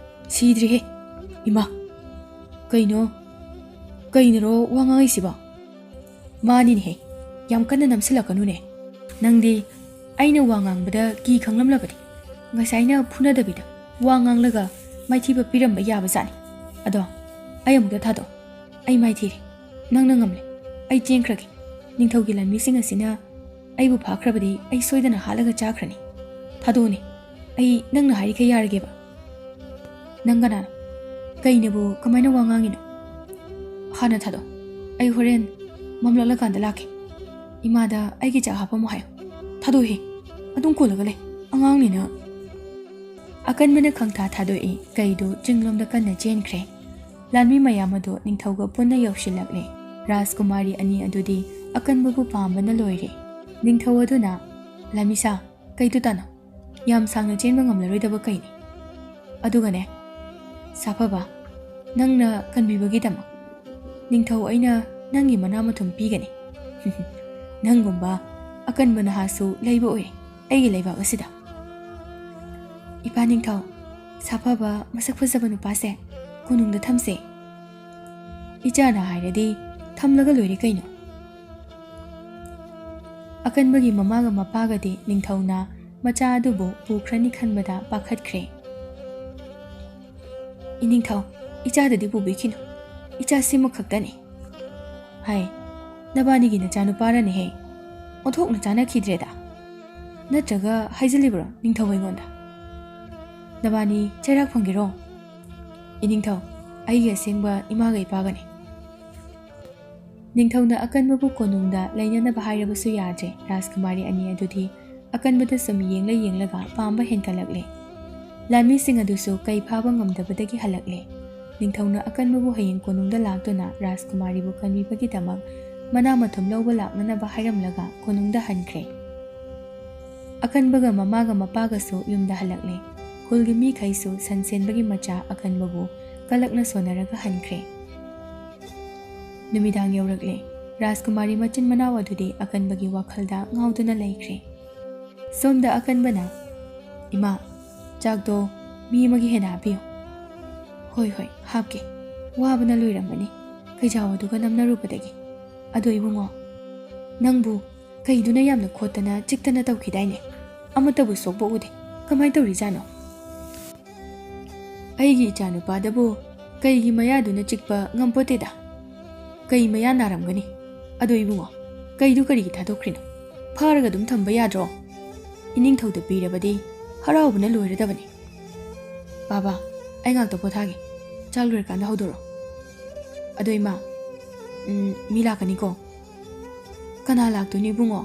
"ꯁꯤꯗ꯭ꯔꯤꯍꯦ꯫ ꯏꯃꯥ, ꯀꯩꯅꯣ, ꯀꯩꯅꯔꯣ ꯋꯥ ꯉꯥꯡꯉꯤꯁꯤꯕꯣ?" "ꯃꯥꯅꯤꯅꯦꯍꯦ, ꯌꯥꯝ ꯀꯟꯅ ꯅꯝꯁꯤꯜꯂꯛꯀꯅꯨꯅꯦ꯫ ꯅꯪꯗꯤ ꯑꯩꯅ ꯋꯥ ꯉꯥꯡꯕꯗ ꯀꯤ ꯈꯪꯂꯝꯂꯕꯗꯤ ꯉꯁꯥꯏꯅ ꯐꯨꯅꯗꯕꯤꯗ ꯋꯥ ꯉꯥꯡꯂꯒ ꯃꯥꯏꯊꯤꯕ ꯄꯤꯔꯝꯕ ꯌꯥꯕꯖꯥꯠꯅꯤ꯫ ꯑꯗꯣ ꯑꯩ ꯑꯃꯨꯛꯇ ꯊꯥꯗꯣꯛꯑꯣ꯫ ꯑꯩ ꯃꯥꯏꯊꯤꯔꯦ꯫ ꯅꯪꯅ ꯉꯝꯂꯦ꯫ ꯑꯩ ꯆꯦꯟꯈ꯭ꯔꯒꯦ꯫ ꯅꯤꯡꯊꯧꯒꯤ ꯂꯥꯟꯃꯤꯁꯤꯡ ꯑꯁꯤꯅ ꯑꯩꯕꯨ ꯐꯥꯈ꯭ꯔꯕꯗꯤ ꯑꯩ ꯁꯣꯏꯗꯅ ꯍꯥꯠꯂꯒ ꯆꯥꯈ꯭ꯔꯅꯤ꯫ ꯊꯥꯗꯣꯛꯑꯣꯅꯦ꯫ ꯑꯩ ꯅꯪꯅ ꯍꯥꯏꯔꯤꯈꯩ ꯌꯥꯔꯒꯦꯕ꯫" "ꯅꯪ ꯀꯅꯥꯅꯣ? ꯀꯩꯅꯕꯨ ꯀꯃꯥꯏꯅ ꯋꯥ ꯉꯥꯡꯉꯤꯅꯣ? ꯍꯥꯟꯅ ꯊꯥꯗꯣꯛꯑꯣ꯫ ꯑꯩ ꯍꯣꯔꯦꯟ ꯃꯝꯂꯛꯂꯀꯥꯟꯗ ꯂꯥꯛꯀꯦ꯫ ꯏꯃꯥꯗ ꯑꯩꯒꯤ ꯆꯥꯛ ꯍꯥꯞꯄꯝꯃꯣ ꯍꯥꯏꯌꯨ꯫ ꯊꯥꯗꯣꯛꯑꯣꯍꯦ꯫ ꯑꯗꯨꯝ ꯀꯣꯜꯂꯒ ꯂꯩ꯫ ꯑꯉꯥꯡꯅꯤꯅ꯫" ꯑꯀꯟꯕꯅ ꯈꯪꯊꯥ ꯊꯥꯗꯣꯛꯏ꯫ ꯀꯩꯗꯨ ꯆꯤꯡꯂꯣꯝꯗ ꯀꯟꯅ ꯆꯦꯟꯈ꯭ꯔꯦ꯫ ꯂꯥꯟꯃꯤ ꯃꯌꯥꯝ ꯑꯗꯨ ꯅꯤꯡꯊꯧꯒ ꯄꯨꯟꯅ ꯌꯧꯁꯤꯜꯂꯛꯂꯦ꯫ ꯔꯥꯖꯀꯨꯃꯥꯔꯤ ꯑꯅꯤ ꯑꯗꯨꯗꯤ ꯑꯀꯟꯕꯕꯨ ꯄꯥꯝꯕꯅ ꯂꯣꯏꯔꯦ꯫ ꯅꯤꯡꯊꯧ ꯑꯗꯨꯅ, "ꯂꯥꯃꯤꯁꯥ, ꯀꯩꯗꯨ ꯇꯥꯅꯣ? ꯌꯥꯝ ꯁꯥꯡꯅ ꯆꯦꯟꯕ ꯉꯝꯂꯔꯣꯏꯗꯕ ꯀꯩꯅꯤ? ꯑꯗꯨꯒꯅꯦ, ꯁꯥꯐꯕ, ꯅꯪꯅ ꯀꯟꯕꯤꯕꯒꯤꯗꯃꯛ ꯅꯤꯡꯊꯧ ꯑꯩꯅ ꯅꯪꯒꯤ ꯃꯅꯥ ꯃꯊꯨꯝ ꯄꯤꯒꯅꯤ꯫ ꯅꯪꯒꯨꯝꯕ ꯑꯀꯟꯕ ꯅꯍꯥꯁꯨ ꯂꯩꯕ ꯑꯣꯏ ꯑꯩꯒꯤ ꯂꯩꯕꯥꯛ ꯑꯁꯤꯗ꯫ ꯏꯄꯥ ꯅꯤꯡꯊꯧ, ꯁꯥꯐꯕ ꯃꯁꯛ ꯐꯖꯕ ꯅꯨꯄꯥꯁꯦ ꯀꯣꯅꯨꯡꯗ ꯊꯝꯁꯦ꯫ ꯏꯆꯥꯅ ꯍꯥꯏꯔꯗꯤ ꯊꯝꯂꯒ ꯂꯣꯏꯔꯦ ꯀꯩꯅꯣ?" ꯑꯀꯟꯕꯒꯤ ꯃꯃꯥꯒ ꯃꯄꯥꯒꯗꯤ ꯅꯤꯡꯊꯧꯅ ꯃꯆꯥ ꯑꯗꯨꯕꯨ ꯄꯨꯈ꯭ꯔꯅꯤ ꯈꯟꯕꯗ ꯄꯥꯈꯠꯈ꯭ꯔꯦ꯫ "ꯏꯅꯤꯡꯊꯧ, ꯏꯆꯥꯗꯗꯤ ꯄꯨꯕꯤꯈꯤꯅꯨ, ꯏꯆꯥ ꯁꯤꯃ ꯈꯛꯇꯅꯤ꯫ ꯍꯥꯏ, ꯅꯕꯥꯅꯤꯒꯤ ꯅꯆꯥꯅꯨꯄꯥꯔꯅꯦꯍꯦ? ꯑꯣꯟꯊꯣꯛꯅ ꯆꯥꯅꯈꯤꯗ꯭ꯔꯦꯗ꯫ ꯅꯠꯇ꯭ꯔꯒ ꯍꯥꯏꯖꯜꯂꯤꯕ꯭ꯔꯣ ꯅꯤꯡꯊꯧ ꯑꯩꯉꯣꯟꯗ? ꯅꯕꯥꯅꯤ ꯆꯩꯔꯥꯛ ꯐꯪꯒꯦꯔꯣ? ꯏꯅꯤꯡꯊꯧ, ꯑꯩꯒꯤ ꯑꯁꯦꯡꯕ ꯏꯃꯥꯒ ꯏꯄꯥꯒꯅꯤ꯫" ꯅꯤꯡꯊꯧꯅ ꯑꯀꯟꯕꯕꯨ ꯀꯣꯅꯨꯡꯗ ꯂꯩꯅꯅꯕ ꯍꯥꯏꯔꯕꯁꯨ ꯌꯥꯗ꯭ꯔꯦ꯫ ꯔꯥꯖꯀꯨꯃꯥꯔꯤ ꯑꯅꯤ ꯑꯗꯨꯗꯤ ꯑꯀꯟꯕꯗ ꯁꯨꯝ ꯌꯦꯡꯂ ꯌꯦꯡꯂꯒ ꯄꯥꯝꯕ ꯍꯦꯟꯒꯠꯂꯛꯂꯦ꯫ ꯂꯥꯟꯃꯤꯁꯤꯡ ꯑꯗꯨꯁꯨ ꯀꯩ ꯐꯥꯕ ꯉꯝꯗꯕꯗꯒꯤ ꯍꯜꯂꯛꯂꯦ꯫ ꯅꯤꯡꯊꯧꯅ ꯑꯀꯟꯕꯕꯨ ꯍꯌꯦꯡ ꯀꯣꯅꯨꯡꯗ ꯂꯥꯛꯇꯨꯅ ꯔꯥꯖꯀꯨꯃꯥꯔꯤꯕꯨ ꯀꯟꯕꯤꯕꯒꯤꯗꯃꯛ ꯃꯅꯥ ꯃꯊꯨꯝ ꯂꯧꯕ ꯂꯥꯛꯅꯅꯕ ꯍꯥꯏꯔꯝꯂꯒ ꯀꯣꯅꯨꯡꯗ ꯍꯟꯈ꯭ꯔꯦ꯫ ꯑꯀꯟꯕꯒ ꯃꯃꯥꯒ ꯃꯄꯥꯒꯁꯨ ꯌꯨꯝꯗ ꯍꯜꯂꯛꯂꯦ꯫ ꯈꯨꯜꯒꯤ ꯃꯤꯈꯩꯁꯨ ꯁꯟ ꯁꯦꯟꯕꯒꯤ ꯃꯆꯥ ꯑꯀꯟꯕꯕꯨ ꯀꯂꯛꯅ ꯁꯣꯟꯅꯔꯒ ꯍꯟꯈ꯭ꯔꯦ꯫ ꯅꯨꯃꯤꯗꯥꯡ ꯌꯧꯔꯛꯂꯦ꯫ ꯔꯥꯖꯀꯨꯃꯥꯔꯤ ꯃꯆꯤꯟ ꯃꯅꯥꯎ ꯑꯗꯨꯗꯤ ꯑꯀꯟꯕꯒꯤ ꯋꯥꯈꯜꯗ ꯉꯥꯎꯗꯨꯅ ꯂꯩꯈ꯭ꯔꯦ꯫ ꯁꯣꯝꯗ ꯑꯀꯟꯕꯅ, "ꯏꯃꯥ, ꯆꯥꯛꯇꯣ ꯃꯤ ꯑꯃꯒꯤ ꯍꯦꯟꯅ ꯍꯥꯞꯄꯤꯌꯨ꯫" "ꯍꯣꯏ, ꯍꯣꯏ, ꯍꯥꯞꯀꯦ꯫ ꯋꯥꯕꯅ ꯂꯣꯏꯔꯝꯃꯅꯤ, ꯀꯩꯖꯥꯎ ꯑꯗꯨꯒ ꯅꯝꯅꯔꯨꯕꯗꯒꯤ꯫ ꯑꯗꯣ ꯏꯕꯨꯡꯉꯣ, ꯅꯪꯕꯨ ꯀꯩꯗꯨꯅ ꯌꯥꯝꯅ ꯈꯣꯠꯇꯅ ꯆꯤꯛꯇꯅ ꯇꯧꯈꯤꯗꯥꯏꯅꯦ? ꯑꯃꯠꯇꯕꯨ ꯁꯣꯛꯄ ꯎꯗꯦ꯫ ꯀꯃꯥꯏ ꯇꯧꯔꯤꯖꯥꯠꯅꯣ?" "ꯑꯩꯒꯤ ꯏꯆꯥꯅꯨꯄꯥꯗꯕꯨ ꯀꯩꯒꯤ ꯃꯌꯥꯗꯨꯅ ꯆꯤꯛꯄ ꯉꯝꯄꯣꯠꯇꯦꯗ꯫ ꯀꯩ ꯃꯌꯥ ꯅꯥꯔꯝꯒꯅꯤ? ꯑꯗꯣ ꯏꯕꯨꯡꯉꯣ, ꯀꯩꯗꯨ ꯀꯔꯤꯒꯤ ꯊꯥꯗꯣꯛꯈ꯭ꯔꯤꯅꯣ? ꯐꯥꯔꯒ ꯑꯗꯨꯝ ꯊꯝꯕ ꯌꯥꯗ꯭ꯔꯣ? ꯏꯅꯤꯡꯊꯧꯗ ꯄꯤꯔꯕꯗꯤ ꯍꯔꯥꯎꯕꯅ ꯂꯣꯏꯔꯗꯕꯅꯤ꯫" "ꯕꯥꯕꯥ, ꯑꯩ ꯉꯥꯛꯇ ꯄꯣꯊꯥꯒꯦ꯫ ꯆꯥꯛ ꯂꯣꯏꯔꯀꯥꯟꯗ ꯍꯧꯗꯣꯔꯛꯑꯣ꯫ ꯑꯗꯣ ꯏꯃꯥ, ꯎꯝ, ꯃꯤ ꯂꯥꯛꯀꯅꯤꯀꯣ?" "ꯀꯅꯥ ꯂꯥꯛꯇꯣꯏꯅꯣ ꯏꯕꯨꯡꯉꯣ?"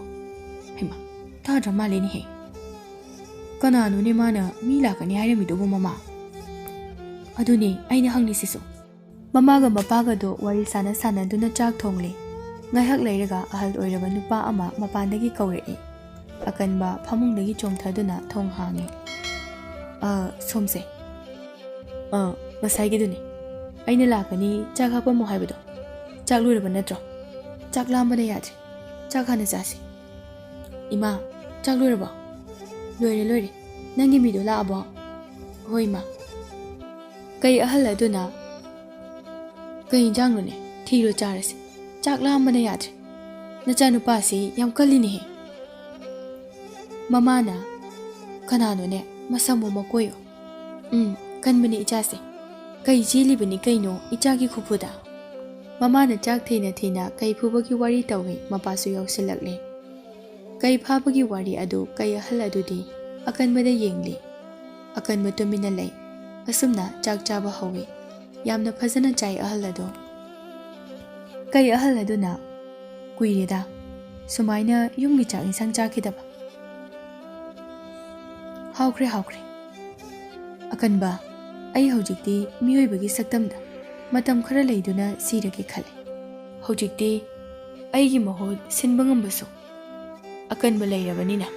"ꯍꯩꯃꯥ, ꯇꯥꯗ꯭ꯔ ꯃꯥꯜꯂꯦꯅꯦꯍꯦ꯫ ꯀꯅꯥꯅꯣꯅꯦ ꯃꯥꯅ ꯃꯤ ꯂꯥꯛꯀꯅꯤ ꯍꯥꯏꯔꯝꯃꯤꯗꯨꯕꯨ ꯃꯃꯥ?" "ꯑꯗꯨꯅꯦ ꯑꯩꯅ ꯍꯪꯂꯤꯁꯤꯁꯨ꯫ ꯃꯃꯥꯒ ꯃꯄꯥꯒꯗꯣ ꯋꯥꯔꯤ ꯁꯥꯟꯅ ꯁꯥꯟꯅꯗꯨꯅ ꯆꯥꯛ ꯊꯣꯡꯂꯤ꯫ ꯉꯥꯏꯍꯥꯛ ꯂꯩꯔꯒ ꯑꯍꯜ ꯑꯣꯏꯔꯕ ꯅꯨꯄꯥ ꯑꯃ ꯃꯄꯥꯟꯗꯒꯤ ꯀꯧꯔꯛꯏ꯫ ꯑꯀꯟꯕ ꯐꯃꯨꯡꯗꯒꯤ ꯆꯣꯡꯊꯗꯨꯅ ꯊꯣꯡ ꯍꯥꯡꯉꯤ꯫ "ꯑ, ꯁꯣꯝꯁꯦ꯫ ꯑ, ꯉꯁꯥꯏꯒꯤꯗꯨꯅꯤ꯫ ꯑꯩꯅ ꯂꯥꯛꯀꯅꯤ, ꯆꯥꯛ ꯍꯥꯞꯄꯝꯃꯣ ꯍꯥꯏꯕꯗꯣ꯫ ꯆꯥꯛ ꯂꯣꯏꯔꯕ ꯅꯠꯇ꯭ꯔꯣ? ꯆꯥꯛ ꯂꯥꯝꯕꯅ ꯌꯥꯗ꯭ꯔꯦ꯫ ꯆꯥꯛ ꯍꯥꯟꯅ ꯆꯥꯁꯤ꯫" "ꯏꯃꯥ, ꯆꯥꯛ ꯂꯣꯏꯔꯕꯣ?" "ꯂꯣꯏꯔꯦ, ꯂꯣꯏꯔꯦ꯫ ꯅꯪꯒꯤ ꯃꯤꯗꯣ ꯂꯥꯛꯑꯕꯣ?" "ꯍꯣꯏ, ꯏꯃꯥ꯫" ꯀꯩ ꯑꯍꯜ ꯑꯗꯨꯅ, "ꯀꯩ ꯏꯟꯖꯥꯡꯅꯣꯅꯦ? ꯊꯤꯔꯣ ꯆꯥꯔꯁꯤ꯫ ꯆꯥꯛ ꯂꯥꯝꯕꯅ ꯌꯥꯗ꯭ꯔꯦ꯫ ꯅꯆꯥꯅꯨꯄꯥꯁꯤ ꯌꯥꯝ ꯀꯜꯂꯤꯅꯦꯍꯦ꯫" ꯃꯃꯥꯅ, "ꯀꯅꯥꯅꯣꯅꯦ? ꯃꯁꯝꯕꯨ ꯃꯀꯣꯏꯌꯣ꯫ ꯎꯝ, ꯀꯟꯕꯅꯦ ꯏꯆꯥꯁꯦ꯫ ꯀꯩ ꯆꯦꯜꯂꯤꯕꯅꯤ ꯀꯩꯅꯣ ꯏꯆꯥꯒꯤ ꯈꯨꯐꯨꯗ?" ꯃꯃꯥꯅ ꯆꯥꯛ ꯊꯤꯅ ꯊꯤꯅ ꯀꯩ ꯐꯨꯕꯒꯤ ꯋꯥꯔꯤ ꯇꯧꯏ, ꯃꯄꯥꯁꯨ ꯌꯥꯎꯁꯤꯜꯂꯛꯂꯦ꯫ ꯀꯩ ꯐꯥꯕꯒꯤ ꯋꯥꯔꯤ ꯑꯗꯨ ꯀꯩ ꯑꯍꯜ ꯑꯗꯨꯗꯤ ꯑꯀꯟꯕꯗ ꯌꯦꯡꯂꯤ꯫ ꯑꯀꯟꯕ ꯇꯨꯃꯤꯟꯅ ꯂꯩ꯫ ꯑꯁꯨꯝꯅ ꯆꯥꯛ ꯆꯥꯕ ꯍꯧꯏ꯫ ꯌꯥꯝꯅ ꯐꯖꯅ ꯆꯥꯏ ꯑꯍꯜ ꯑꯗꯨ꯫ ꯀꯩ ꯑꯍꯜ ꯑꯗꯨꯅ, "ꯀꯨꯏꯔꯦꯗ ꯁꯨꯃꯥꯏꯅ ꯌꯨꯝꯒꯤ ꯆꯥꯛ ꯏꯟꯁꯥꯡ ꯆꯥꯈꯤꯗꯕ꯫ ꯍꯥꯎꯈ꯭ꯔꯦ, ꯍꯥꯎꯈ꯭ꯔꯦ꯫ ꯑꯀꯟꯕ, ꯑꯩ ꯍꯧꯖꯤꯛꯇꯤ ꯃꯤꯑꯣꯏꯕꯒꯤ ꯁꯛꯇꯝꯗ ꯃꯇꯝ ꯈꯔ ꯂꯩꯗꯨꯅ ꯁꯤꯔꯒꯦ ꯈꯜꯂꯦ꯫ ꯍꯧꯖꯤꯛꯇꯤ ꯑꯩꯒꯤ ꯃꯍꯨꯠ ꯁꯤꯟꯕ ꯉꯝꯕꯁꯨ ꯑꯀꯟꯕ ꯂꯩꯔꯕꯅꯤꯅ꯫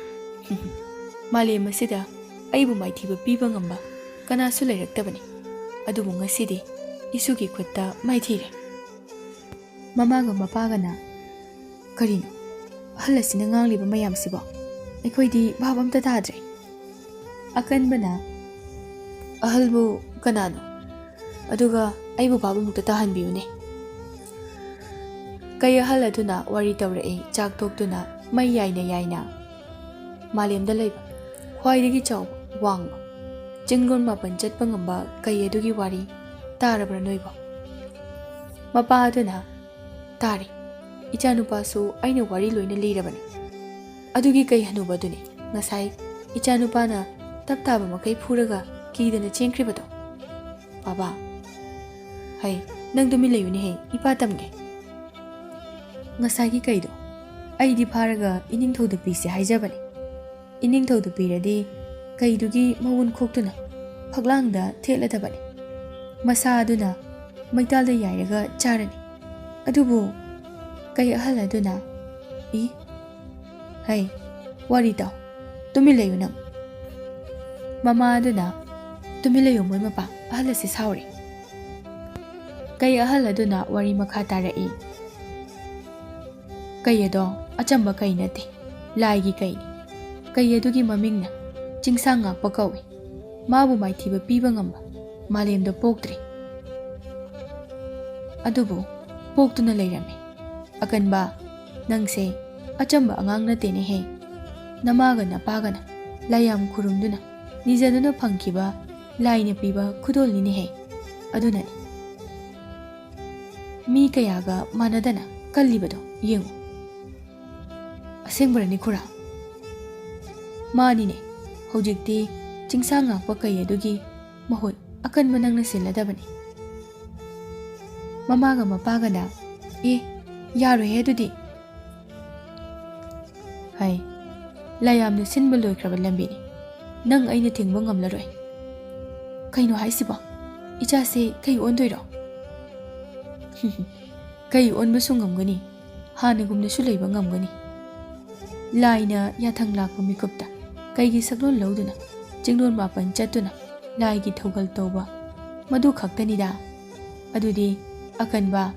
ꯃꯥꯂꯦꯝ ꯑꯁꯤꯗ ꯑꯩꯕꯨ ꯃꯥꯏꯊꯤꯕ ꯄꯤꯕ ꯉꯝꯕ ꯀꯅꯥꯁꯨ ꯂꯩꯔꯛꯇꯕꯅꯤ꯫ ꯑꯗꯨꯕꯨ ꯉꯁꯤꯗꯤ ꯏꯁꯨꯒꯤ ꯈꯨꯠꯇ ꯃꯥꯏꯊꯤꯔꯦ꯫" ꯃꯃꯥꯒ ꯃꯄꯥꯒꯅ, "ꯀꯔꯤꯅꯣ ꯑꯍꯜ ꯑꯁꯤꯅ ꯉꯥꯡꯂꯤꯕ ꯃꯌꯥꯝꯁꯤꯕꯣ? ꯑꯩꯈꯣꯏꯗꯤ ꯚꯥꯞ ꯑꯝꯇ ꯇꯥꯗ꯭ꯔꯦ꯫" ꯑꯀꯟꯕꯅ, "ꯑꯍꯜꯕꯨ ꯀꯅꯥꯅꯣ? ꯑꯗꯨꯒ ꯑꯩꯕꯨ ꯚꯥꯞ ꯑꯃꯨꯛꯇ ꯇꯥꯍꯟꯕꯤꯌꯨꯅꯦ꯫" ꯀꯩ ꯑꯍꯜ ꯑꯗꯨꯅ ꯋꯥꯔꯤ ꯇꯧꯔꯛꯏ꯫ ꯆꯥꯛ ꯇꯣꯛꯇꯨꯅ ꯃꯩ ꯌꯥꯏꯅ ꯌꯥꯏꯅ, "ꯃꯥꯂꯦꯝꯗ ꯂꯩꯕ ꯈ꯭ꯋꯥꯏꯗꯒꯤ ꯆꯥꯎꯕ, ꯋꯥꯡꯕ, ꯆꯤꯡꯂꯣꯟ ꯃꯥꯄꯟ ꯆꯠꯄ ꯉꯝꯕ ꯀꯩ ꯑꯗꯨꯒꯤ ꯋꯥꯔꯤ ꯇꯥꯔꯕ꯭ꯔꯥ ꯅꯣꯏꯕꯣ?" ꯃꯄꯥ ꯑꯗꯨꯅ, "ꯇꯥꯔꯦ꯫ ꯏꯆꯥꯅꯨꯄꯥꯁꯨ ꯑꯩꯅ ꯋꯥꯔꯤ ꯂꯣꯏꯅ ꯂꯤꯔꯕꯅꯤ꯫ ꯑꯗꯨꯒꯤ ꯀꯩ ꯍꯅꯨꯕꯗꯨꯅꯤ ꯉꯁꯥꯏ ꯏꯆꯥꯅꯨꯄꯥꯅ ꯇꯞ ꯇꯥꯕ ꯃꯈꯩ ꯐꯨꯔꯒ ꯀꯤꯗꯅ ꯆꯦꯟꯈ꯭ꯔꯤꯕꯗꯣ꯫" "ꯕꯥꯕꯥ, ꯍꯩ, ꯅꯪ ꯇꯨꯃꯤꯟ ꯂꯩꯌꯨꯅꯦꯍꯦ, ꯏꯄꯥ ꯇꯝꯒꯦ꯫ ꯉꯁꯥꯏꯒꯤ ꯀꯩꯗꯣ ꯑꯩꯗꯤ ꯐꯥꯔꯒ ꯏꯅꯤꯡꯊꯧꯗ ꯄꯤꯁꯦ ꯍꯥꯏꯖꯕꯅꯤ꯫ ꯏꯅꯤꯡꯊꯧꯗ ꯄꯤꯔꯗꯤ ꯀꯩꯗꯨꯒꯤ ꯃꯎꯟ ꯈꯣꯛꯇꯨꯅ ꯐꯛꯂꯥꯡꯗ ꯊꯦꯠꯂꯗꯕꯅꯤ꯫ ꯃꯁꯥ ꯑꯗꯨꯅ ꯃꯩꯇꯥꯜꯗ ꯌꯥꯏꯔꯒ ꯆꯥꯔꯅꯤ꯫ ꯑꯗꯨꯕꯨ ꯀꯩ ꯑꯍꯜ ꯑꯗꯨꯅ, "ꯏ, ꯍꯩ, ꯋꯥꯔꯤ ꯇꯥꯎ, ꯇꯨꯃꯤꯟ ꯂꯩꯌꯨ ꯅꯪ"꯫ ꯃꯃꯥ ꯑꯗꯨꯅ, "ꯇꯨꯃꯤꯟ ꯂꯩꯌꯨ ꯃꯣꯏ ꯃꯄꯥ, ꯑꯍꯜ ꯑꯁꯤ ꯁꯥꯎꯔꯦ"꯫ ꯀꯩ ꯑꯍꯜ ꯑꯗꯨꯅ ꯋꯥꯔꯤ ꯃꯈꯥ ꯇꯥꯔꯛꯏ꯫ ꯀꯩ ꯑꯗꯣ ꯑꯆꯝꯕ ꯀꯩ ꯅꯠꯇꯦ, ꯂꯥꯏꯒꯤ ꯀꯩꯅꯤ꯫ ꯀꯩ ꯑꯗꯨꯒꯤ ꯃꯃꯤꯡꯅ ꯆꯤꯡꯁꯥꯡ ꯉꯥꯛꯄ ꯀꯧꯏ꯫ ꯃꯥꯕꯨ ꯃꯥꯏꯊꯤꯕ ꯄꯤꯕ ꯉꯝꯕ ꯃꯥꯂꯦꯝꯗ ꯄꯣꯛꯇ꯭ꯔꯤ꯫ ꯑꯗꯨꯕꯨ ꯄꯣꯛꯇꯨꯅ ꯂꯩꯔꯝꯃꯤ꯫ ꯑꯀꯟꯕ, ꯅꯪꯁꯦ ꯑꯆꯝꯕ ꯑꯉꯥꯡ ꯅꯠꯇꯦꯅꯦꯍꯦ꯫ ꯅꯃꯥꯒ ꯅꯄꯥꯒꯅ ꯂꯥꯏꯌꯥꯝ ꯈꯨꯔꯨꯝꯗꯨꯅ ꯅꯤꯖꯗꯨꯅ ꯐꯪꯈꯤꯕ ꯂꯥꯏꯅ ꯄꯤꯕ ꯈꯨꯗꯣꯜꯅꯤꯅꯦꯍꯦ꯫ ꯑꯗꯨꯅꯅꯤ ꯃꯤ ꯀꯌꯥꯒ ꯃꯥꯟꯅꯗꯅ ꯀꯜꯂꯤꯕꯗꯣ ꯌꯦꯡꯉꯨ꯫ ꯑꯁꯦꯡꯕꯔꯅꯤ ꯈꯨꯔꯥ? ꯃꯥꯅꯤꯅꯦ, ꯍꯧꯖꯤꯛꯇꯤ ꯆꯤꯡꯁꯥꯡ ꯉꯥꯛꯄ ꯀꯩ ꯑꯗꯨꯒꯤ ꯃꯍꯨꯠ ꯑꯀꯟꯕ ꯅꯪꯅ ꯁꯤꯜꯂꯗꯕꯅꯤ꯫ ꯃꯃꯥꯒ ꯃꯄꯥꯒꯅ, "ꯑꯦ, ꯌꯥꯔꯣꯏꯍꯦ ꯑꯗꯨꯗꯤ"꯫ ꯍꯥꯏ, ꯂꯥꯏꯌꯥꯝꯅ ꯁꯤꯟꯕ ꯂꯣꯏꯈ꯭ꯔꯕ ꯂꯝꯕꯤꯅꯤ꯫ ꯅꯪ ꯑꯩꯅ ꯊꯤꯡꯕ ꯉꯝꯂꯔꯣꯏ꯫ ꯀꯩꯅꯣ ꯍꯥꯏꯁꯤꯕꯣ? ꯏꯆꯥꯁꯦ ꯀꯩ ꯑꯣꯟꯗꯣꯏꯔꯣ? ꯀꯩ ꯑꯣꯟꯕꯁꯨ ꯉꯝꯒꯅꯤ, ꯍꯥꯟꯅꯒꯨꯝꯅꯁꯨ ꯂꯩꯕ ꯉꯝꯒꯅꯤ꯫ ꯂꯥꯏꯅ ꯌꯥꯊꯪ ꯂꯥꯛꯄ ꯃꯤꯀꯨꯞꯇ ꯀꯩꯒꯤ ꯁꯛꯂꯣꯟ ꯂꯧꯗꯨꯅ ꯆꯤꯡꯂꯣꯟ ꯃꯥꯄꯟ ꯆꯠꯇꯨꯅ ꯂꯥꯏꯒꯤ ꯊꯧꯒꯜ ꯇꯧꯕ, ꯃꯗꯨ ꯈꯛꯇꯅꯤꯗ꯫ ꯑꯗꯨꯗꯤ ꯑꯀꯟꯕ,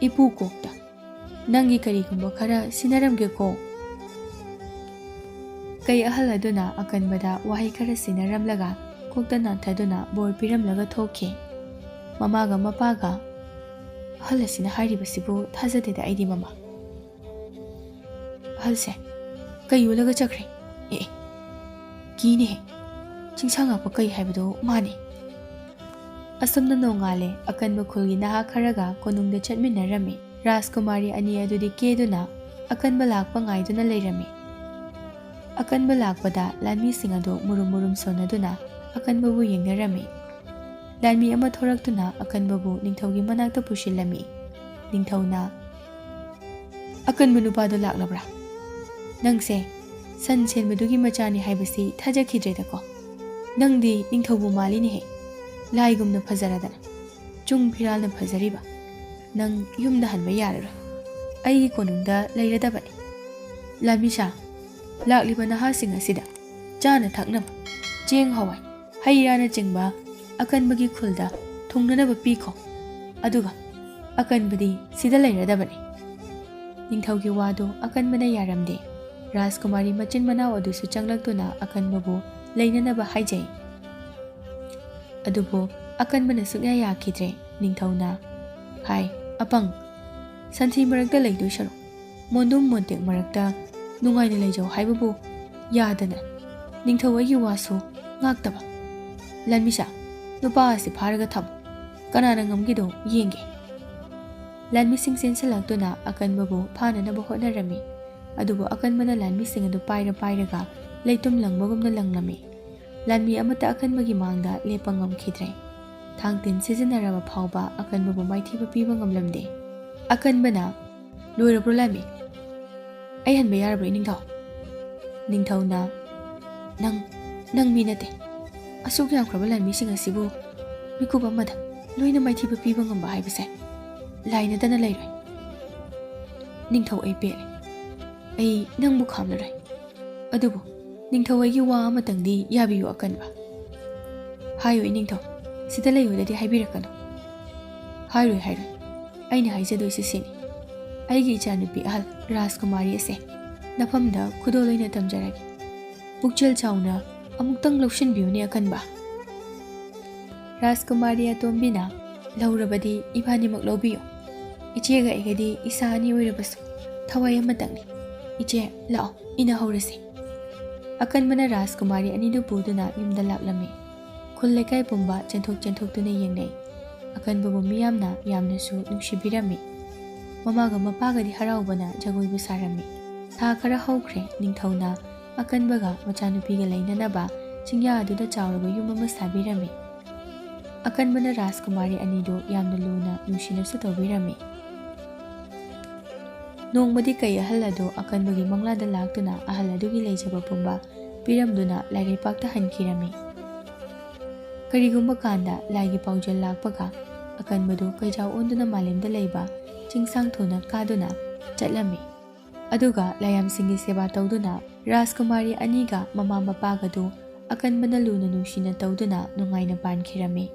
ꯏꯄꯨ ꯀꯣꯛꯇ ꯅꯪꯒꯤ ꯀꯔꯤꯒꯨꯝꯕ ꯈꯔ ꯁꯤꯟꯅꯔꯝꯒꯦꯀꯣ꯫ ꯀꯩ ꯑꯍꯜ ꯑꯗꯨꯅ ꯑꯀꯟꯕꯗ ꯋꯥꯍꯩ ꯈꯔ ꯁꯤꯟꯅꯔꯝꯂꯒ ꯀꯣꯛꯇ ꯅꯥꯟꯊꯗꯨꯅ ꯕꯣꯔ ꯄꯤꯔꯝꯂꯒ ꯊꯣꯛꯈꯤ꯫ ꯃꯃꯥꯒ ꯃꯄꯥꯒ, "ꯑꯍꯜ ꯑꯁꯤꯅ ꯍꯥꯏꯔꯤꯕꯁꯤꯕꯨ ꯊꯥꯖꯗꯦꯗ ꯑꯩꯗꯤ ꯃꯃꯥ"꯫ "ꯑꯍꯜꯁꯦ ꯀꯩ ꯑꯣꯜꯂꯒ ꯆꯠꯈ꯭ꯔꯦ? ꯑꯦ, ꯑꯦ, ꯀꯤꯅꯦꯍꯦ꯫ ꯆꯤꯡꯁꯥꯡ ꯉꯥꯛꯄ ꯀꯩ ꯍꯥꯏꯕꯗꯣ ꯃꯥꯅꯦ"꯫ ꯑꯁꯨꯝꯅ ꯅꯣꯡꯉꯥꯜꯂꯦ꯫ ꯑꯀꯟꯕ ꯈꯨꯜꯒꯤ ꯅꯍꯥ ꯈꯔꯒ ꯀꯣꯅꯨꯡꯗ ꯆꯠꯃꯤꯟꯅꯔꯝꯃꯤ꯫ ꯔꯥꯖꯀꯨꯃꯥꯔꯤ ꯑꯅꯤ ꯑꯗꯨꯗꯤ ꯀꯦꯗꯨꯅ ꯑꯀꯟꯕ ꯂꯥꯛꯄ ꯉꯥꯏꯗꯨꯅ ꯂꯩꯔꯝꯃꯤ꯫ ꯑꯀꯟꯕ ꯂꯥꯛꯄꯗ ꯂꯥꯟꯃꯤꯁꯤꯡ ꯑꯗꯨ ꯃꯨꯔꯨꯝ ꯃꯨꯔꯨꯝ ꯁꯣꯟꯅꯗꯨꯅ ꯑꯀꯟꯕꯕꯨ ꯌꯦꯡꯅꯔꯝꯃꯤ꯫ ꯂꯥꯟꯃꯤ ꯑꯃ ꯊꯣꯔꯛꯇꯨꯅ ꯑꯀꯟꯕꯕꯨ ꯅꯤꯡꯊꯧꯒꯤ ꯃꯅꯥꯛꯇ ꯄꯨꯁꯤꯜꯂꯝꯃꯤ꯫ ꯅꯤꯡꯊꯧꯅ, "ꯑꯀꯟꯕ ꯅꯨꯄꯥꯗꯣ ꯂꯥꯛꯂꯕ꯭ꯔꯥ? ꯅꯪꯁꯦ ꯁꯟ ꯁꯦꯟꯕꯗꯨꯒꯤ ꯃꯆꯥꯅꯤ ꯍꯥꯏꯕꯁꯤ ꯊꯥꯖꯈꯤꯗ꯭ꯔꯦꯗꯀꯣ꯫ ꯅꯪꯗꯤ ꯅꯤꯡꯊꯧꯕꯨ ꯃꯥꯜꯂꯤꯅꯦꯍꯦ, ꯂꯥꯏꯒꯨꯝꯅ ꯐꯖꯔꯗꯅ"꯫ ꯆꯨꯡ ꯐꯤꯔꯥꯜꯅ ꯐꯖꯔꯤꯕ꯫ ꯅꯪ ꯌꯨꯝꯗ ꯍꯟꯕ ꯌꯥꯔꯔꯣꯏ꯫ ꯑꯩꯒꯤ ꯀꯣꯅꯨꯡꯗ ꯂꯩꯔꯗꯕꯅꯤ꯫ ꯂꯥꯟꯃꯤꯁꯥ, ꯂꯥꯛꯂꯤꯕ ꯅꯍꯥꯁꯤꯡ ꯑꯁꯤꯗ ꯆꯥꯅ ꯊꯛꯅꯕ ꯆꯦꯡ, ꯍꯋꯥꯏ, ꯍꯩ ꯔꯥꯅꯆꯤꯡꯕ ꯑꯀꯟꯕꯒꯤ ꯈꯨꯜꯗ ꯊꯨꯡꯅꯅꯕ ꯄꯤꯈꯣ꯫ ꯑꯗꯨꯒ ꯑꯀꯟꯕꯗꯤ ꯁꯤꯗ ꯂꯩꯔꯗꯕꯅꯤ꯫ ꯅꯤꯡꯊꯧꯒꯤ ꯋꯥꯗꯨ ꯑꯀꯟꯕꯅ ꯌꯥꯔꯝꯗꯦ꯫ ꯔꯥꯖꯀꯨꯃꯥꯔꯤ ꯃꯆꯤꯟ ꯃꯅꯥꯎ ꯑꯗꯨꯁꯨ ꯆꯪꯂꯛꯇꯨꯅ ꯑꯀꯟꯕꯕꯨ ꯂꯩꯅꯅꯕ ꯍꯥꯏꯖꯩ꯫ ꯑꯗꯨꯕꯨ ꯑꯀꯟꯕꯅ ꯁꯨꯛꯌꯥ ꯌꯥꯈꯤꯗ꯭ꯔꯦ꯫ ꯅꯤꯡꯊꯧꯅ ꯍꯥꯏ, "ꯑꯄꯪ, ꯁꯟꯊꯤ ꯃꯔꯛꯇ ꯂꯩꯗꯣꯏ ꯁꯔꯨꯛ ꯃꯣꯟꯗꯨꯝ ꯃꯣꯟꯇꯦꯛ ꯃꯔꯛꯇ ꯅꯨꯡꯉꯥꯏꯅ ꯂꯩꯖꯧ ꯍꯥꯏꯕꯕꯨ ꯌꯥꯗꯅ ꯅꯤꯡꯊꯧ ꯑꯩꯒꯤ ꯋꯥꯁꯨ ꯉꯥꯛꯇꯕ꯫ ꯂꯥꯟꯃꯤꯁꯥ, ꯅꯨꯄꯥ ꯑꯁꯤ ꯐꯥꯔꯒ ꯊꯝꯃꯨ꯫ ꯀꯅꯥꯅ ꯉꯝꯒꯦꯗꯣ ꯌꯦꯡꯒꯦ꯫" ꯂꯥꯟꯃꯤꯁꯤꯡ ꯆꯦꯟꯁꯤꯜꯂꯛꯇꯨꯅ ꯑꯀꯟꯕꯕꯨ ꯐꯥꯅꯅꯕ ꯍꯣꯠꯅꯔꯝꯃꯤ꯫ ꯑꯗꯨꯕꯨ ꯑꯀꯟꯕꯅ ꯂꯥꯟꯃꯤꯁꯤꯡ ꯑꯗꯨ ꯄꯥꯏꯔ ꯄꯥꯏꯔꯒ ꯂꯩꯇꯨꯝ ꯂꯪꯕꯒꯨꯝꯅ ꯂꯪꯂꯝꯃꯤ꯫ ꯂꯥꯟꯃꯤ ꯑꯃꯠꯇ ꯑꯀꯟꯕꯒꯤ ꯃꯥꯡꯗ ꯂꯦꯞꯄ ꯉꯝꯈꯤꯗ꯭ꯔꯦ꯫ ꯊꯥꯡ ꯇꯤꯟ ꯁꯤꯖꯤꯟꯅꯔꯕ ꯐꯥꯎꯕ ꯑꯀꯟꯕꯕꯨ ꯃꯥꯏꯊꯤꯕ ꯄꯤꯕ ꯉꯝꯂꯝꯗꯦ꯫ ꯑꯀꯟꯕꯅ, "ꯂꯣꯏꯔꯕ꯭ꯔꯣ ꯂꯥꯟꯃꯤ? ꯑꯩ ꯍꯟꯕ ꯌꯥꯔꯕ꯭ꯔꯣ ꯏꯅꯤꯡꯊꯧ?" ꯅꯤꯡꯊꯧꯅ, "ꯅꯪ, ꯅꯪ ꯃꯤ ꯅꯠꯇꯦ꯫ ꯑꯁꯨꯛ ꯌꯥꯝꯈ꯭ꯔꯕ ꯂꯥꯟꯃꯤꯁꯤꯡ ꯑꯁꯤꯕꯨ ꯃꯤꯀꯨꯞ ꯑꯃꯗ ꯂꯣꯏꯅ ꯃꯥꯏꯊꯤꯕ ꯄꯤꯕ ꯉꯝꯕ ꯍꯥꯏꯕꯁꯦ ꯂꯥꯏ ꯅꯠꯇꯅ ꯂꯩꯔꯣꯏ꯫ ꯅꯤꯡꯊꯧ, ꯑꯩ ꯄꯦꯜꯂꯦ꯫ ꯑꯩ ꯅꯪꯕꯨ ꯈꯥꯝꯂꯔꯣꯏ꯫ ꯑꯗꯨꯕꯨ ꯅꯤꯡꯊꯧ ꯑꯩꯒꯤ ꯋꯥ ꯑꯃꯇꯪꯗꯤ ꯌꯥꯕꯤꯌꯨ ꯑꯀꯟꯕ꯫" "ꯍꯥꯏꯌꯨ ꯏꯅꯤꯡꯊꯧ, ꯁꯤꯗ ꯂꯩꯌꯨꯗꯗꯤ ꯍꯥꯏꯕꯤꯔꯛꯀꯅꯨ꯫ ꯍꯥꯏꯔꯣꯏ, ꯍꯥꯏꯔꯣꯏ꯫ ꯑꯩꯅ ꯍꯥꯏꯖꯗꯣꯏꯁꯤ ꯁꯤꯅꯤ꯫ ꯑꯩꯒꯤ ꯏꯆꯥꯅꯨꯄꯤ ꯑꯍꯜ ꯔꯥꯖꯀꯨꯃꯥꯔꯤ ꯑꯁꯦ ꯅꯐꯝꯗ ꯈꯨꯗꯣꯜ ꯑꯣꯏꯅ ꯇꯝꯖꯔꯒꯦ꯫ ꯄꯨꯛꯆꯦꯜ ꯆꯥꯎꯅ ꯑꯃꯨꯛꯇꯪ ꯂꯧꯁꯤꯟꯕꯤꯌꯨꯅꯦ ꯑꯀꯟꯕ꯫" ꯔꯥꯖꯀꯨꯃꯥꯔꯤ ꯑꯇꯣꯝꯕꯤꯅ, "ꯂꯧꯔꯕꯗꯤ ꯏꯕꯥꯅꯤꯃꯛ ꯂꯧꯕꯤꯌꯨ꯫ ꯏꯆꯦꯒ ꯑꯩꯒꯗꯤ ꯏꯁꯥ ꯑꯅꯤ ꯑꯣꯏꯔꯕꯁꯨ ꯊꯋꯥꯏ ꯑꯃꯇꯪꯅꯤ꯫ ꯏꯆꯦ, ꯂꯥꯛꯑꯣ, ꯏꯟꯅꯍꯧꯔꯁꯤ꯫" ꯑꯀꯟꯕꯅ ꯔꯥꯖꯀꯨꯃꯥꯔꯤ ꯑꯅꯤꯗꯨ ꯄꯨꯗꯨꯅ ꯌꯨꯝꯗ ꯂꯥꯛꯂꯝꯃꯤ꯫ ꯈꯨꯜ ꯂꯩꯀꯥꯏ ꯄꯨꯝꯕ ꯆꯦꯟꯊꯣꯛ ꯆꯦꯟꯊꯣꯛꯇꯨꯅ ꯌꯦꯡꯅꯩ꯫ ꯑꯀꯟꯕꯕꯨ ꯃꯤꯌꯥꯝꯅ ꯌꯥꯝꯅꯁꯨ ꯅꯨꯡꯁꯤꯕꯤꯔꯝꯃꯤ꯫ ꯃꯃꯥꯒ ꯃꯄꯥꯒꯗꯤ ꯍꯔꯥꯎꯕꯅ ꯖꯒꯣꯏꯕꯨ ꯁꯥꯔꯝꯃꯤ꯫ ꯊꯥ ꯈꯔ ꯍꯧꯈ꯭ꯔꯦ꯫ ꯅꯤꯡꯊꯧꯅ ꯑꯀꯟꯕꯒ ꯃꯆꯥꯅꯨꯄꯤꯒ ꯂꯩꯅꯅꯕ ꯆꯤꯡꯌꯥ ꯑꯗꯨꯗ ꯆꯥꯎꯔꯕ ꯌꯨꯝ ꯑꯃ ꯁꯥꯕꯤꯔꯝꯃꯤ꯫ ꯑꯀꯟꯕꯅ ꯔꯥꯖꯀꯨꯃꯥꯔꯤ ꯑꯅꯤꯗꯨ ꯌꯥꯝꯅ ꯂꯨꯅ ꯅꯨꯡꯁꯤꯅꯁꯨ ꯇꯧꯕꯤꯔꯝꯃꯤ꯫ ꯅꯣꯡꯃꯗꯤ ꯀꯩ ꯑꯍꯜ ꯑꯗꯨ ꯑꯀꯟꯕꯒꯤ ꯃꯪꯂꯥꯗ ꯂꯥꯛꯇꯨꯅ ꯑꯍꯜ ꯑꯗꯨꯒꯤ ꯂꯩꯖꯕ ꯄꯨꯝꯕ ꯄꯤꯔꯝꯗꯨꯅ ꯂꯥꯏꯔꯩꯄꯥꯛꯇ ꯍꯟꯈꯤꯔꯝꯃꯤ꯫ ꯀꯔꯤꯒꯨꯝꯕ ꯀꯥꯟꯗ ꯂꯥꯏꯒꯤ ꯄꯥꯎꯖꯦꯜ ꯂꯥꯛꯄꯒ ꯑꯀꯟꯕꯗꯨ ꯀꯩꯖꯥꯎ ꯑꯣꯟꯗꯨꯅ ꯃꯥꯂꯦꯝꯗ ꯂꯩꯕ ꯆꯤꯡꯁꯥꯡ ꯊꯨꯅ ꯀꯥꯗꯨꯅ ꯆꯠꯂꯝꯃꯤ꯫ ꯑꯗꯨꯒ ꯂꯥꯏꯌꯥꯝꯁꯤꯡꯒꯤ ꯁꯦꯕꯥ ꯇꯧꯗꯨꯅ ꯔꯥꯖꯀꯨꯃꯥꯔꯤ ꯑꯅꯤꯒ ꯃꯃꯥ ꯃꯄꯥꯒꯗꯨ ꯑꯀꯟꯕꯅ ꯂꯨꯅ ꯅꯨꯡꯁꯤꯅ ꯇꯧꯗꯨꯅ ꯅꯨꯡꯉꯥꯏꯅ ꯄꯥꯟꯈꯤꯔꯝꯃꯤ꯫